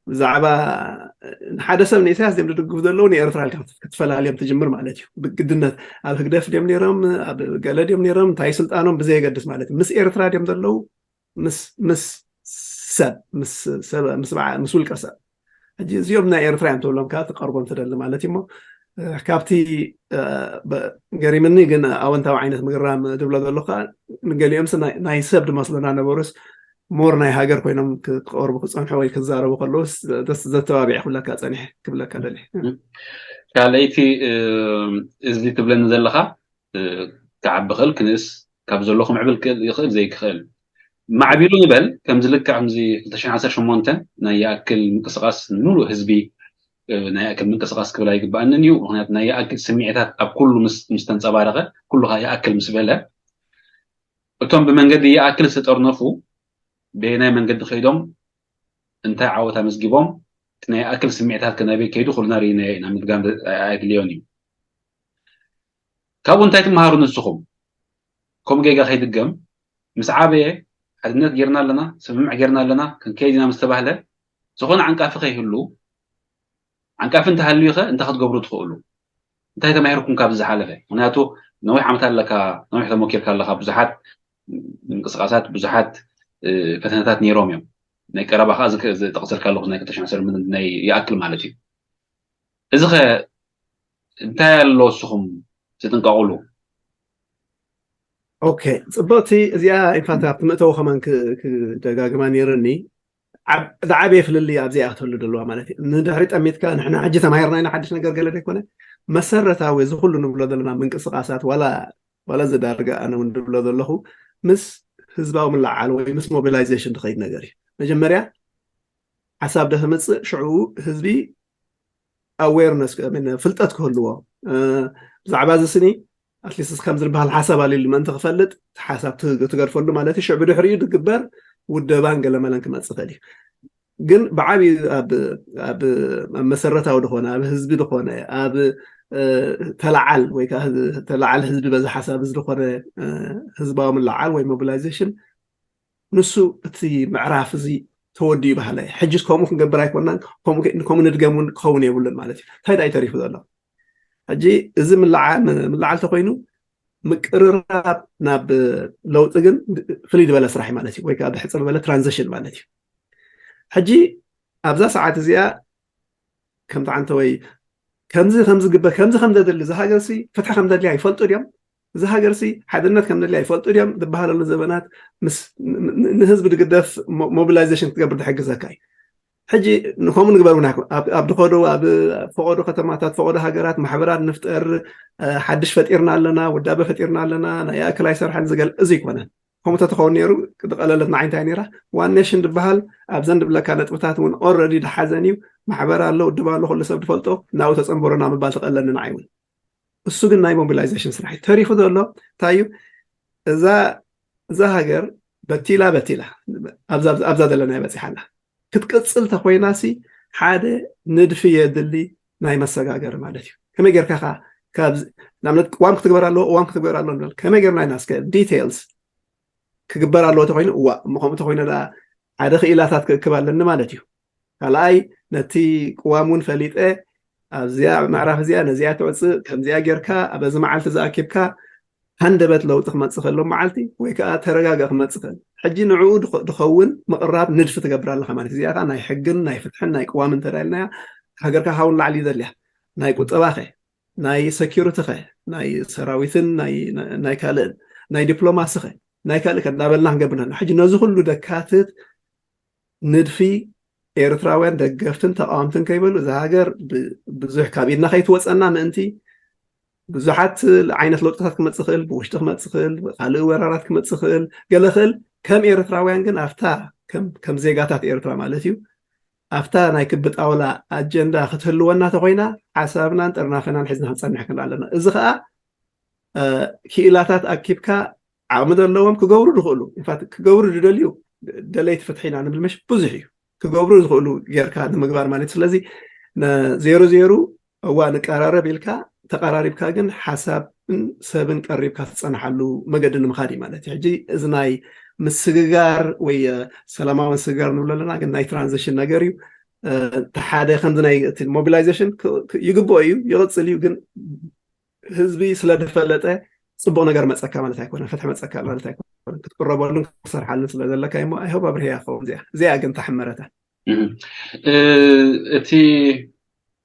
ብዛዕባ ንሓደ ሰብ ንኢሳያስ ድም ዝድግፍ ዘለዉ ንኤርትራ ኢልካ ክትፈላልዮም ትጅምር ማለት እዩ። ብግድነት ኣብ ህግደፍ ድም ነይሮም ኣብ ገለ ድም ነይሮም እንታይ ስልጣኖም ብዘየገድስ ማለት እዩ። ምስ ኤርትራ ድም ዘለዉ ምስ ምስ ሰብ ምስ ውልቀ ሰብ ሕጂ እዚኦም ናይ ኤርትራ እዮም ትብሎም ከዓ ትቀርቦም ትደሊ ማለት እዩ። እሞ ካብቲ ገሪምኒ ግን ኣወንታዊ ዓይነት ምግራም ድብሎ ዘለኹ ከዓ ንገሊኦም ናይ ሰብ ድመስሉና ነበሩስ ሞር ናይ ሃገር ኮይኖም ክቀርቡ ክፀንሑ ወይ ክዛረቡ ከለውስ ደስ ዘተባቢዐ ክብለካ ፀኒሐ ክብለካ ደሊ። ካልኣይቲ እዚ ትብለኒ ዘለካ ክዓቢ ክእል ክንእስ ካብ ዘሎ ክምዕብል ክእል ይኽእል ዘይክኽእል ማዕቢሉ ንበል ከምዚ ልክዕ ከምዚ ክልተ ሽሕን ዓሰርተ ሸሞንተን ናይ ይኣክል ምንቅስቃስ ንሙሉእ ህዝቢ ናይ ይኣክል ምንቅስቃስ ክብል ኣይግባኣንን እዩ። ምክንያቱ ናይ ይኣክል ስምዒታት ኣብ ኩሉ ምስ ተንፀባረቀ ኩሉ ከዓ ይኣክል ምስ በለ እቶም ብመንገዲ ይኣክል ዝተጠርነፉ በየናይ መንገዲ ከይዶም እንታይ ዓወት ኣመዝጊቦም እቲ ናይ ይኣክል ስምዒታት ከ ናበይ ከይዱ ኩልና ርኢናዮ ኢና። ምድጋም ኣየድልዮን እዩ። ካብኡ እንታይ ትመሃሩ ንስኹም? ከምኡ ጌጋ ከይድገም ምስ ዓበየ ሓድነት ጌርና ኣለና፣ ስምምዕ ጌርና ኣለና፣ ክንከይድ ኢና ምስ ተባህለ ዝኾነ ዓንቃፊ ከይህሉ ዓንቃፊ እንተሃልዩ ከ እንታይ ክትገብሩ ትኽእሉ? እንታይ ተማሂርኩም ካብዚ ዝሓለፈ? ምክንያቱ ነዊሕ ዓመት ኣለካ፣ ነዊሕ ተሞኪርካ ኣለካ። ብዙሓት ምንቅስቃሳት ብዙሓት ፈተነታት ነይሮም እዮም። ናይ ቀረባ ከዓ ዝጠቕሰልካ ኣለኹ ናይ ክልተ ሽሕን ዓሰርተ ናይ ይኣክል ማለት እዩ። እዚ ኸ እንታይ ኣሎ እስኹም ትጥንቀቑሉ? ኦኬ፣ ፅብቕቲ እዚኣ ኢንፋክት ኣብቲ መእተዊ ከማን ክደጋግማ ነይርኒ። ዝዓበየ ፍልልይ ኣብዚኣ ክትህሉ ዘለዋ ማለት እዩ። ንድሕሪ ጠሚትካ ንሕና ሕጂ ተማሂርና ኢና ሓድሽ ነገር ገለ ዘይኮነ መሰረታዊ እዚ ኩሉ ንብሎ ዘለና ምንቅስቃሳት ዋላ ዋላ እዚ ዳርጋ ኣነ እውን ድብሎ ዘለኹ ምስ ህዝባዊ ምልዓል ወይ ምስ ሞቢላይዜሽን ዝኸይድ ነገር እዩ። መጀመርያ ሓሳብ ዶ ተምፅእ ሽዑ ህዝቢ ኣዌርነስ ፍልጠት ክህልዎ ብዛዕባ እዚ ስኒ ኣትሊስት ከም ዝበሃል ሓሳብ ኣልሉ ምእንቲ ክፈልጥ ሓሳብ ትገድፈሉ ማለት እዩ። ሽዑ ብድሕሪኡ ዝግበር ውደባን ገለመለን ክመፅእ ይኽእል እዩ። ግን ብዓብዩ ኣብ መሰረታዊ ዝኾነ ኣብ ህዝቢ ዝኾነ ኣብ ተለዓል ወይ ከዓ ተለዓል ህዝቢ በዚ ሓሳብ እዚ ዝኾነ ህዝባዊ ምልዓል ወይ ሞቢላይዜሽን ንሱ እቲ ምዕራፍ እዚ ተወዲኡ ባህላ እዩ። ሕጂ ከምኡ ክንገብር ኣይኮናን፣ ከምኡ ንድገም እውን ክኸውን የብሉን ማለት እዩ። እንታይ ደኣ ተሪፉ ዘሎ? ሕጂ እዚ ምልዓል ተኮይኑ ምቅርራብ ናብ ለውጢ ግን ፍልይ ዝበለ ስራሕ ማለት እዩ፣ ወይ ከዓ ብሕፅር ዝበለ ትራንዚሽን ማለት እዩ። ሕጂ ኣብዛ ሰዓት እዚኣ ከምቲ ዓንተ ወይ ከምዚ ከምዝግበር ከምዚ ከምዘድሊ እዚ ሃገር ሲ ፍትሒ ከምዘድልያ ይፈልጡ ድዮም? እዚ ሃገር ሲ ሓድነት ከምዘድልያ ይፈልጡ ድዮም? ዝበሃለሉ ዘበናት ንህዝቢ ዝግደፍ ሞቢላይዜሽን ክትገብር ዝሕግዘካ እዩ። ሕጂ ንከምኡ ንግበር እውን ኣይኮ- ኣብ ኣብ ዝኸዶ ኣብ ፈቐዶ ከተማታት፣ ፈቐዶ ሃገራት ማሕበራት ንፍጠር፣ እ፣ ሓድሽ ፈጢርና ኣለና፣ ውዳበ ፈጢርና ኣለና፣ ናይ ኣክል ኣይሰርሐን ዝገል እዚ ኣይኮነን። ከምኡ ተተኸውን ነይሩ ዝቐለለት ንዓይ እንታይ ነይራ? ዋን ኔሽን ዝበሃል ኣብዘን ዝብለካ ነጥብታት እውን ኦልረዲ ድሓዘን እዩ። ማሕበር ኣሎ፣ ውድብ ኣሎ፣ ኩሉ ሰብ ዝፈልጦ፣ ናብኡ ተጸንበሮና ምባል ትቐለኒ ንዓይ እውን። እሱ ግን ናይ ሞቢላይዜሽን ስራሕ እዩ። ተሪፉ ዘሎ እንታይ እዩ? እዛ እዛ ሃገር በቲላ በቲላ ኣብዛ ኣብዛ ዘለና እያ በፂሓ ኣላ። ክትቅፅል ተኮይናሲ ሓደ ንድፊ የድሊ፣ ናይ መሰጋገሪ ማለት እዩ። ከመይ ጌርካ ኻ ካብዚ ንኣብነት ቅዋም ክትግበር ኣለዎ፣ ቅዋም ክትግበር ኣለዎ ንብል። ከመይ ጌርና ኢና እስከ ዲቴይልስ ክግበር ኣለዎ ተኮይኑ፣ እዋ እሞ ከምኡ ተኮይኑ ደኣ ሓደ ክኢላታት ክእክብ ኣለኒ ማለት እዩ። ካልኣይ ነቲ ቅዋም እውን ፈሊጠ ኣብዚኣ ምዕራፍ እዚኣ ነዚኣ ትወፅእ ከምዚኣ ጌርካ በዚ መዓልቲ ዝኣኪብካ ሃንደበት ለውጢ ክመፅእ ከሎ መዓልቲ ወይ ከዓ ተረጋጋ ክመፅእ ከሎ ሕጂ ንዕኡ ድኸ- ድኸውን ምቕራብ ንድፊ ትገብር ኣለካ ማለት እዩ። እዚኣ ከዓ ናይ ሕግን ናይ ፍትሕን ናይ ቅዋምን እንተዳልናያ ሃገርካ ካብኡ ንላዕሊ እዩ ዘድልያ። ናይ ቁጠባኸ፣ ናይ ሰኪሪቲኸ፣ ናይ ሰራዊትን ናይ ናይ ካልእን፣ ናይ ዲፕሎማሲኸ፣ ናይ ካልእ ከ እንዳበልና ክንገብር ኣለና። ሕጂ ነዚ ኩሉ ደካትት ንድፊ ኤርትራውያን ደገፍትን ተቃወምትን ከይበሉ እዛ ሃገር ብ- ብዙሕ ካብ ኢድና ከይትወፀና ምእንቲ ብዙሓት ዓይነት ለውጥታት ክመፅእ ክእል፣ ብውሽጢ ክመፅእ ክእል፣ ካልእ ወራራት ክመፅእ ክእል፣ ገለ ክእል። ከም ኤርትራውያን ግን ኣብታ ከም ከም ዜጋታት ኤርትራ ማለት እዩ ኣብታ ናይ ክቢ ጣውላ ኣጀንዳ ክትህልወና ተኮይና ሓሳብናን ጥርናፈናን ሒዝና ክንፀንሕ ክእል ኣለና። እዚ ከዓ እ፣ ክኢላታት ኣኪብካ ዓቕሚ ዘለዎም ክገብሩ ዝኽእሉ ኢንፋክት ክገብሩ ዝደልዩ ደለይቲ ፍትሒ ኢና ንብል ምሽ ብዙሕ እዩ ክገብሩ ዝኽእሉ ጌርካ ንምግባር ማለት እዩ። ስለዚ ዜሮ ዜሮ እዋ ንቀራረብ ኢልካ ተቀራሪብካ ግን ሓሳብን ሰብን ቀሪብካ ትፀንሓሉ መገዲ ንምኻድ እዩ ማለት እዩ። ሕጂ እዚ ናይ ምስግጋር ወይ እ፣ ሰላማዊ ምስግጋር ንብሎ ኣለና ግን ናይ ትራንዚሽን ነገር እዩ። እ፣ እቲ ሓደ ከምዚ ናይ እቲ ሞቢላይዜሽን ክ- ክ- ይግብኦ እዩ ይቕፅል እዩ ግን ህዝቢ ስለ ዝፈለጠ ፅቡቅ ነገር መፀካ ማለት ኣይኮነ ፍትሒ መፀካ ማለት ኣይኮነ ክትቅረበሉን ክትሰርሓሉን ስለ ዘለካ እሞ ኣይሆብ ኣብርህያ ክኸውን እዚኣ እዚኣ ግን ተሓመረታ። እቲ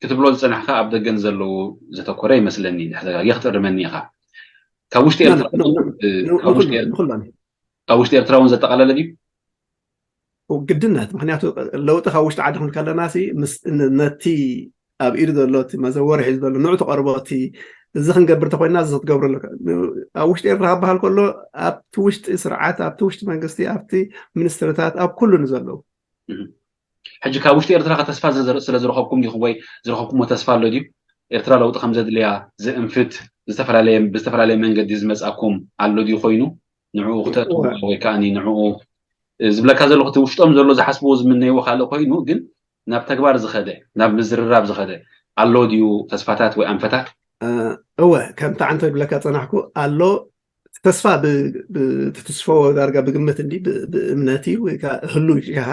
ክትብሎ ዝፀናሕካ ኣብ ደገን ዘለዉ ዘተኮረ ይመስለኒ ድሕተጋጊ ክትእርመኒ ኢኻ ካብ ውሽጢ ኤርትራ ንኩሎን ካብ ውሽጢ ኤርትራ እውን ዘጠቃለለ ድዩ ግድነት ምክንያቱ ለውጢ ካብ ውሽጢ ዓዲ ክንከለና ነቲ ኣብ ኢድ ዘሎ እቲ መዘወሪ ሒዙ ዘሎ ንዑ ተቐርቦ እቲ እዚ ክንገብር ተኮይና እዚ ክትገብሩ ኣለካ ኣብ ውሽጢ ኤርትራ ክበሃል ከሎ ኣብቲ ውሽጢ ስርዓት ኣብቲ ውሽጢ መንግስቲ ኣብቲ ሚኒስትርታት ኣብ ኩሉ ንዘለዉ ሕጂ ካብ ውሽጢ ኤርትራ ከተስፋ ስለ ዝረኸብኩም ዲኹም ወይ ዝረኸብኩሞ ተስፋ ኣሎ ድዩ ኤርትራ ለውጢ ከም ዘድልያ ዝእንፍት ዝተፈላለየ ብዝተፈላለየ መንገዲ ዝመጻኩም ኣሎ ድዩ ኮይኑ ንዕኡ ክተእትዎ ወይ ከዓ ንዕኡ ዝብለካ ዘለኹ እቲ ውሽጦም ዘሎ ዝሓስብዎ ዝምነይዎ ካልእ ኮይኑ ግን ናብ ተግባር ዝኸደ ናብ ምዝርራብ ዝኸደ ኣሎ ድዩ ተስፋታት ወይ ኣንፈታት እወ ከምቲ ዓንቶ ይብለካ ፀናሕኩ ኣሎ ተስፋ ብትትስፈዎ ዳርጋ ብግምት እንዲ ብእምነት እዩ ወይ ከዓ ህሉ ኢኻ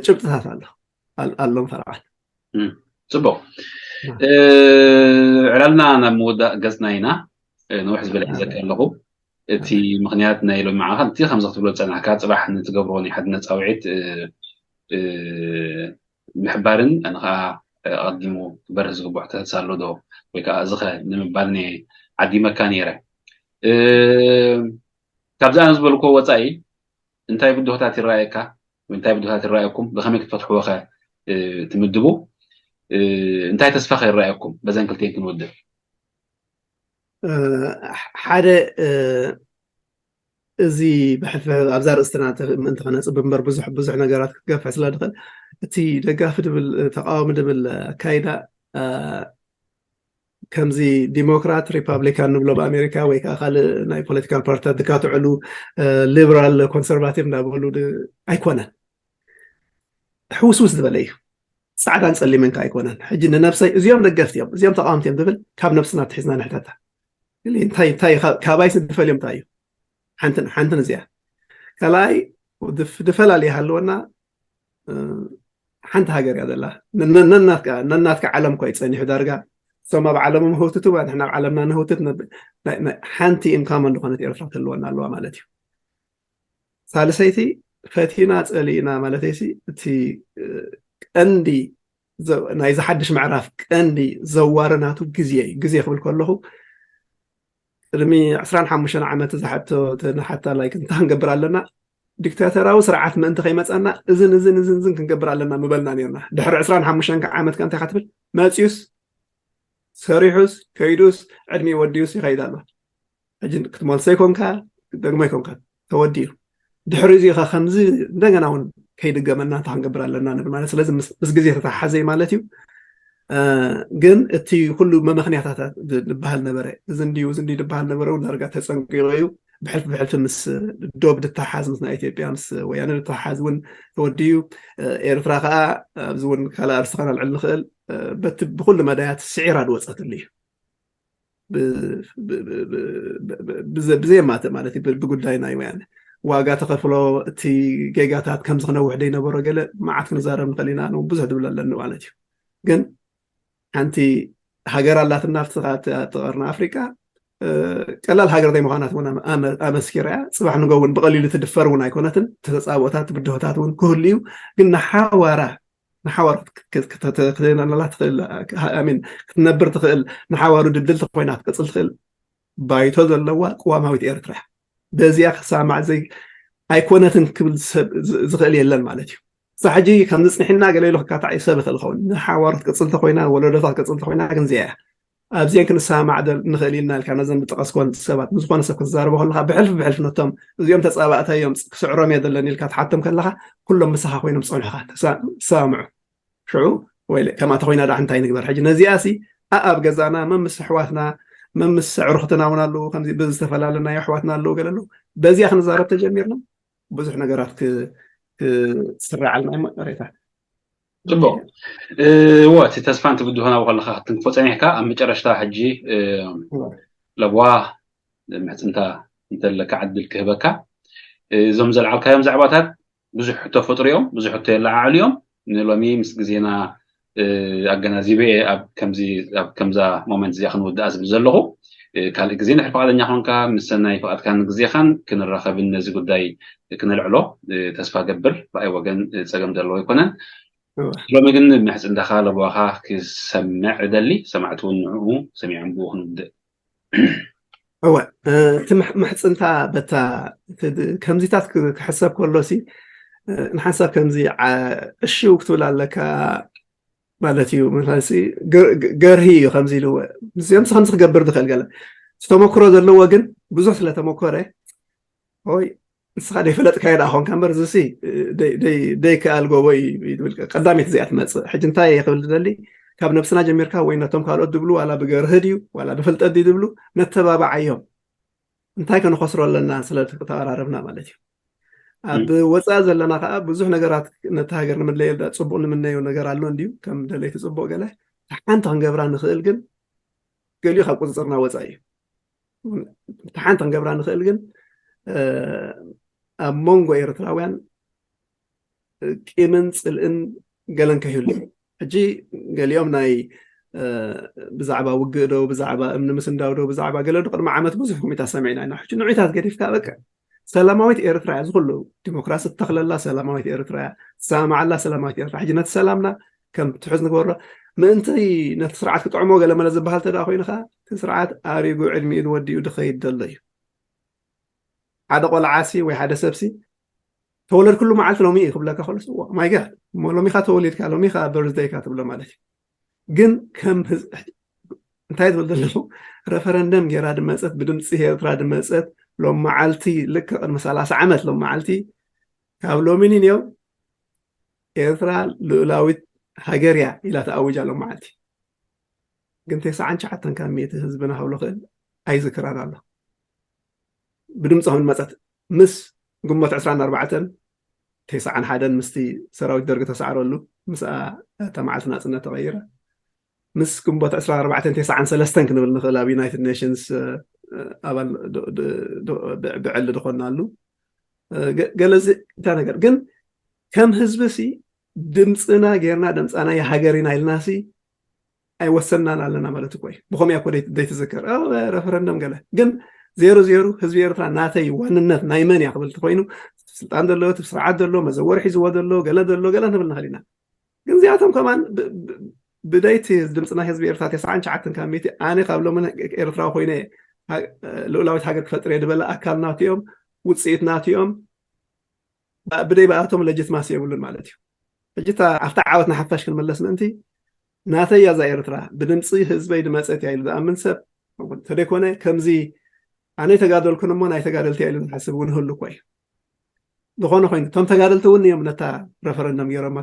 ጭብጥታት ኣሎ ኣሎም ፈረቓት ፅቡቅ ዕላልና ናብ ምውዳእ ገፅና ኢና ነውሕ ዝበለ ሒዘካ ኣለኹ እቲ ምክንያት ናይ ሎሚ ዓኻ እቲ ከምዚ ክትብሎ ዝፀናሕካ ፅባሕ ንትገብርዎ ናይ ሓድነት ፃውዒት ምሕባርን ኣነ ከዓ ኣቐዲሙ ክበርህ ዝግብዖ ተህሳ ኣሎ ዶ ወይ ከዓ እዚ ኸ ንምባል እየ ዓዲመካ ነይረ ካብዚ ኣነ ዝበልክዎ ወፃኢ እንታይ ብድሆታት ይረኣየካ እንታይ ብድሆታት ይረኣየኩም ብከመይ ክትፈትሕዎ ኸ ትምድቡ እንታይ ተስፋ ኸ ይረኣየኩም በዘን ክልተን ክንወድእ ሓደ እዚ ብሕልፍሕል ኣብዛ ርእስትና ምእንቲ ክነፅብ እምበር ብዙሕ ብዙሕ ነገራት ክትገፍሕ ስለ ድኽእል እቲ ደጋፊ ድብል ተቃዋሚ ድብል ኣካይዳ ከምዚ ዲሞክራት ሪፓብሊካን ንብሎ ብኣሜሪካ ወይ ከዓ ካልእ ናይ ፖለቲካል ፓርቲታት ዝካትዕሉ ሊበራል ኮንሰርቫቲቭ እንዳበሉ ኣይኮነን ሕውስውስ ዝበለ እዩ ፃዕዳን ፀሊምን ከዓ ኣይኮነን ሕጂ ንነብሰይ እዚኦም ደገፍቲ እዮም እዚኦም ተቃወምቲ እዮም ዝብል ካብ ነብስና ትሒዝና ንሕተታ እንታይ እንታይ ካባይ ስድፈልዮም እንታይ እዩ ሓንትን ሓንትን እዚኣ ካልኣይ ድፈላል ይሃለወና ሓንቲ ሃገር እያ ዘላ ነናትካ ዓለም እኳ ይፀኒሑ ዳርጋ እሶም ኣብ ዓለሞም ህውትቱ ንሕና ኣብ ዓለምና ንህውትት ሓንቲ ኢንካመን ዝኾነት ኤርትራ ትህልወና ኣለዋ ማለት እዩ ሳልሰይቲ ፈቲና ፀሊእና ማለተይሲ እቲ ቀንዲ ናይዚ ሓድሽ ምዕራፍ ቀንዲ ዘዋሪ ናቱ ግዜ እዩ ግዜ ክብል ከለኹ ቅድሚ ዕስራን ሓሙሽተን ዓመት ዝሓቶ ንሓታ ላይክ እንታይ ክንገብር ኣለና ዲክታተራዊ ስርዓት ምእንቲ ከይመፀና እዝን እዝን እዝን እዝን ክንገብር ኣለና ምበልና ነርና። ድሕሪ ዕስራን ሓሙሽተን ዓመት ከ እንታይ ክትብል መፅዩስ ሰሪሑስ ከይዱስ ዕድሚ ወዲዩስ ይኸይድ ኣሎ። ሕጂ ክትመልሶ ይኮንካ፣ ክትደግሞ ይኮንካ፣ ተወዲኡ። ድሕሪ እዚ ከ ከምዚ እንደገና እውን ከይድገመና እንታይ ክንገብር ኣለና ንብል ማለት። ስለዚ ምስ ግዜ ተተሓዘ ማለት እዩ። ግን እቲ ኩሉ መመኽንያታት ዝበሃል ነበረ፣ እዚ እንዲዩ እዚ እንዲዩ ዝበሃል ነበረ እውን ዳርጋ ተፀንቂቑ እዩ። ብሕልፊ ብሕልፊ ምስ ዶብ ድተሓዝ፣ ምስ ናይ ኢትዮጵያ ምስ ወያነ ድተሓዝ እውን ተወዲኡ። ኤርትራ ከዓ ኣብዚ እውን ካልእ ኣርስቲ ከነልዕል ንኽእል፣ በቲ ብኩሉ መዳያት ስዒራ ድወፀትሉ እዩ። ብዘየማተ ማለት እዩ። ብጉዳይ ናይ ወያነ ዋጋ ተኸፍሎ፣ እቲ ጌጋታት ከምዚ ክነውሕ ደይነበሮ ገለ መዓት ክንዛረብ ንኽእል ኢና። ብዙሕ ድብል ኣለኒ ማለት እዩ። ግን ሓንቲ ሃገር ኣላትና ኣብቲ ቀርኒ ኣፍሪቃ፣ ቀላል ሃገር ዘይምዃናት እውን ኣመስኪራ እያ። ፅባሕ ንጎ እውን ብቐሊሉ ትድፈር እውን ኣይኮነትን። ተፃብኦታት ብድሆታት እውን ክህሉ እዩ። ግን ንሓዋራ ንሓዋሩ ክትነላ ትኽእል፣ ኣሚን ክትነብር ትኽእል፣ ንሓዋሩ ድልድልቲ ኮይና ክትቀፅል ትኽእል ባይቶ ዘለዋ ቅዋማዊት ኤርትራ። በዚኣ ክሳማዕ ዘይ ኣይኮነትን ክብል ሰብ ዝኽእል የለን ማለት እዩ። ክሳብ ሕጂ ከምዚ ፅኒሕና ገለ ኢሉ ክካታዕ ሰብ ይኽእል ይኸውን። ንሓዋሩ ክትቅፅል ተኮይና፣ ወለዶታት ክትቅፅል ተኮይና ግን እዚኣ እያ። ኣብዚአን ክንሰማማዕ ንኽእል ኢና ኢልካ ነዘን ዝጠቐስኮን ሰባት ንዝኾነ ሰብ ክትዛረቦ ከለኻ ብሕልፊ ብሕልፊ ነቶም እዚኦም ተፃባእታይ እዮም ክስዕሮም እየ ዘለኒ ኢልካ ትሓቶም ከለኻ ኩሎም ምሳኻ ኮይኖም ዝፀንሑኻ ትሰማምዑ። ሽዑ ወይ ከምኣ ተኮይና ዳ እንታይ ንግበር ሕጂ ነዚኣ ሲ ኣኣብ ገዛና መምስ ኣሕዋትና መምስ ኣዕሩኽትና እውን ኣለዉ ከምዚ ብዝተፈላለናዮ ኣሕዋትና ኣለዉ ገለ ኣለዉ በዚኣ ክንዛረብ ተጀሚርና ብዙሕ ነገራት ክስራዓልና እዩ መሬታ። ጽቡቅ። እዎ እቲ ተስፋ እንትብድሆና ከለካ ክትንክፎ ጸኒሕካ ኣብ መጨረሽታ ሕጂ ለብዋ ምሕጽንታ እንተለካ ዕድል ክህበካ እዞም ዘልዓልካዮም ዛዕባታት ብዙሕ ሕቶ ፈጥሩ እዮም፣ ብዙሕ ሕቶ የለዓዕሉ እዮም። ንሎሚ ምስ ግዜና ኣገናዚበ ኣብ ከምዚ ኣብ ከምዛ ሞመንት እዚኣ ክንውድኣ ዝብል ዘለኹ ካልእ ግዜ ንድሕር ፍቓደኛ ኮንካ ምስ ሰናይ ፍቓድካን ግዜኻን ክንራኸብን ነዚ ጉዳይ ክነልዕሎ ተስፋ ገብር። ብኣይ ወገን ጸገም ዘለዎ ኣይኮነን። ሎሚ ግን ምሕጽንታኻ ለበዋኻ ክሰምዕ እደሊ፣ ሰማዕቲ እውን ንዕኡ ሰሚዖም ብኡ ክንውድእ። እወ እቲ ምሕፅንታ በታ ከምዚታት ክሕሰብ ከሎ ሲ ንሓንሳብ ከምዚ ዕሽው ክትብል ኣለካ ማለት እዩ። ምክንያቱ ገርሂ እዩ ከምዚ ኢሉ ምስዚኦም ከምዚ ክገብር ዝኽእል ገለ ዝተመክሮ ዘለዎ ግን ብዙሕ ስለተመኮረ ይ ንስኻ ደይፈለጥካዮ ደኣ ኾንካ እምበር እዚሲ ደይከኣል ጎቦ እዩ ይብል። ቀዳሚት እዚኣ ትመፅእ። ሕጂ እንታይ እየ ክብል ዝደሊ ካብ ነብስና ጀሚርካ ወይ ነቶም ካልኦት ድብሉ ዋላ ብገርህ ድዩ ዋላ ብፍልጠት ድዩ ድብሉ ነተባባዓዮም። እንታይ ከንኸስሮ ኣለና ስለ ተቐራረብና ማለት እዩ። ኣብ ወፃኢ ዘለና ከዓ ብዙሕ ነገራት ነቲ ሃገር ንምለየል ፅቡቅ ንምነዮ ነገር ኣሎ እንድዩ ከም ደለይቲ ፅቡቅ ገለ ሓንቲ ክንገብራ ንኽእል ግን ገሊኡ ካብ ቁፅፅርና ወፃኢ እዩ። እቲ ሓንቲ ክንገብራ ንኽእል ግን ኣብ መንጎ ኤርትራውያን ቂምን ፅልእን ገለን ከይህሉ ሕጂ ገሊኦም ናይ ብዛዕባ ውግእ ዶ ብዛዕባ እምኒ ምስንዳው ዶ ብዛዕባ ገለ ዶ ቅድሚ ዓመት ብዙሕ ኩሚታት ሰሚዕና ኢና። ሕጂ ንዑታት ገዲፍካ በቃ ሰላማዊት ኤርትራ እያ ዝኩሉ ዲሞክራሲ ትተኽለላ ሰላማዊት ኤርትራ እያ ትሰማማዓላ ሰላማዊት ኤርትራ ሕጂ ነቲ ሰላምና ከም ትሕዝ ንግበሮ ምእንቲ ነቲ ስርዓት ክጥዕሞ ገለ መለ ዝበሃል ተዳ ኮይኑ ከዓ እቲ ስርዓት ኣሪጉ ዕድሚኡ ወዲኡ ድኸይድ ዘሎ እዩ። ሓደ ቆልዓሲ ወይ ሓደ ሰብሲ ተወለድክሉ መዓልቲ ሎሚ እዩ ክብለካ ከሎስ እዎ ማይ ጋድ እሞ ሎሚኻ ተወሊድካ ሎሚኻ በርዝደይካ ትብሎ ማለት እዩ። ግን ከም እንታይ ትብል ዘለኹ ረፈረንደም ጌራ ድመፀት ብድምፂ ኤርትራ ድመፀት ሎም መዓልቲ ልክ ቅድሚ ሰላሳ ዓመት ሎም መዓልቲ ካብ ሎሚ ንንዮም ኤርትራ ልኡላዊት ሃገር እያ ኢላ ተኣውጃ ሎም መዓልቲ ግን ተስዓን ትሽዓተን ካብ ሚእቲ ህዝብና ክብሎ ክእል ኣይዝክራን ኣሎ። ብድምፂ ከም መፀት ምስ ግንቦት ዕስራን ኣርባዕተን ተስዓን ሓደን ምስቲ ሰራዊት ደርጊ ተሳዕረሉ ምስኣ እታ መዓልቲ ናፅነት ተቐይረ ምስ ግንቦት ዕስራን ኣርባዕተን ተስዓን ሰለስተን ክንብል ንኽእል ኣብ ዩናይትድ ኔሽንስ ኣባል ብዕሊ ዝኾናሉ ገለዚ እንታይ ነገር ግን ከም ህዝቢ ሲ ድምፅና ጌርና ድምፃና የሃገር ኢና ኢልና ሲ ኣይወሰናን ኣለና ማለት እኮ እዩ። ብኸምኡ እኮ ዘይትዝከር ረፈረንደም ገለ ግን ዜሩ ዜሩ ህዝቢ ኤርትራ ናተይ ዋንነት ናይ መን እያ ክብል እንተኮይኑ ስልጣን ዘሎ እቲ ስርዓት ዘሎ መዘወር ሒዝዎ ዘሎ ገለ ዘሎ ገለ ንብል ንኽእል ኢና። ግን እዚኣቶም ከማን ብደይቲ ድምፂ ናይ ህዝቢ ኤርትራ ተስዓን ትሽዓተን ካብ ሚእቲ ኣነ ካብ ሎሚ ኤርትራዊ ኮይነ ልኡላዊት ሃገር ክፈጥር እየ ዝበለ ኣካል ናትኦም ውፅኢት ናትኦም ብደይ ብኣቶም ለጅትማሲ የብሉን ማለት እዩ። ሕጂ ኣብታ ዓወት ንሓፋሽ ክንመለስ ምእንቲ ናተይ እያ እዛ ኤርትራ፣ ብድምፂ ህዝበይ ድመፀት እያ ኢሉ ዝኣምን ሰብ እንተደይኮነ ከምዚ ኣነ ተጋደልኩን እሞ ናይ ተጋደልቲ እያ ኢሉ ዝሓስብ እውን ህሉ እኮ እዩ። ዝኾነ ኮይኑ እቶም ተጋደልቲ እውን እዮም ነታ ረፈረንደም ገይሮማ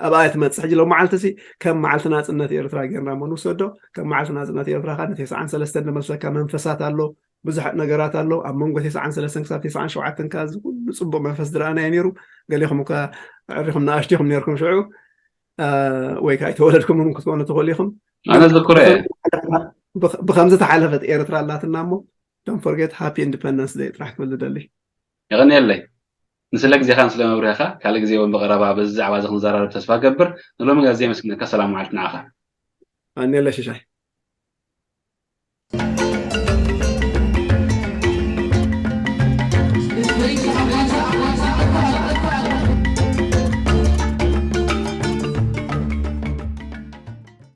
ኣብኣ ትመፅእ። ሕጂ ሎም መዓልቲ ሲ ከም መዓልቲ ናፅነት ኤርትራ ጌርና እሞ ንውሰዶ። ከም መዓልቲ ናፅነት ኤርትራ ከዓ ንተስዓን ሰለስተን ንመልሰካ መንፈሳት ኣሎ፣ ብዙሓት ነገራት ኣሎ። ኣብ መንጎ ተስዓን ሰለስተን ክሳብ ተስዓን ሸውዓተን ከዓ እዚ ኩሉ ፅቡቅ መንፈስ ዝረኣናዮ ነይሩ። ገሊኹም እኳ ኣዕሪኹም ንኣሽቲኹም ነይርኩም ሽዑ፣ ወይ ከዓ ኣይተወለድኩምን ክትኮኑ ትኽእሉ ኢኹም። ኣነ ዝክሮ እየ። ብከምዚ ተሓለፈት ኤርትራ ኣላትና እሞ don't forget happy independence day ጥራሕ ክብል ደሊ። የቐንየለይ ንስለ ግዜኻን ስለ መብርህኻ። ካልእ ግዜ እውን ብቐረባ በዚ ዛዕባ እዚ ክንዘራረብ ተስፋ ገብር። ንሎሚ ግዜ የመስግነካ። ሰላም መዓልቲ ንዓኻ። ኣንየለ ሽሻይ።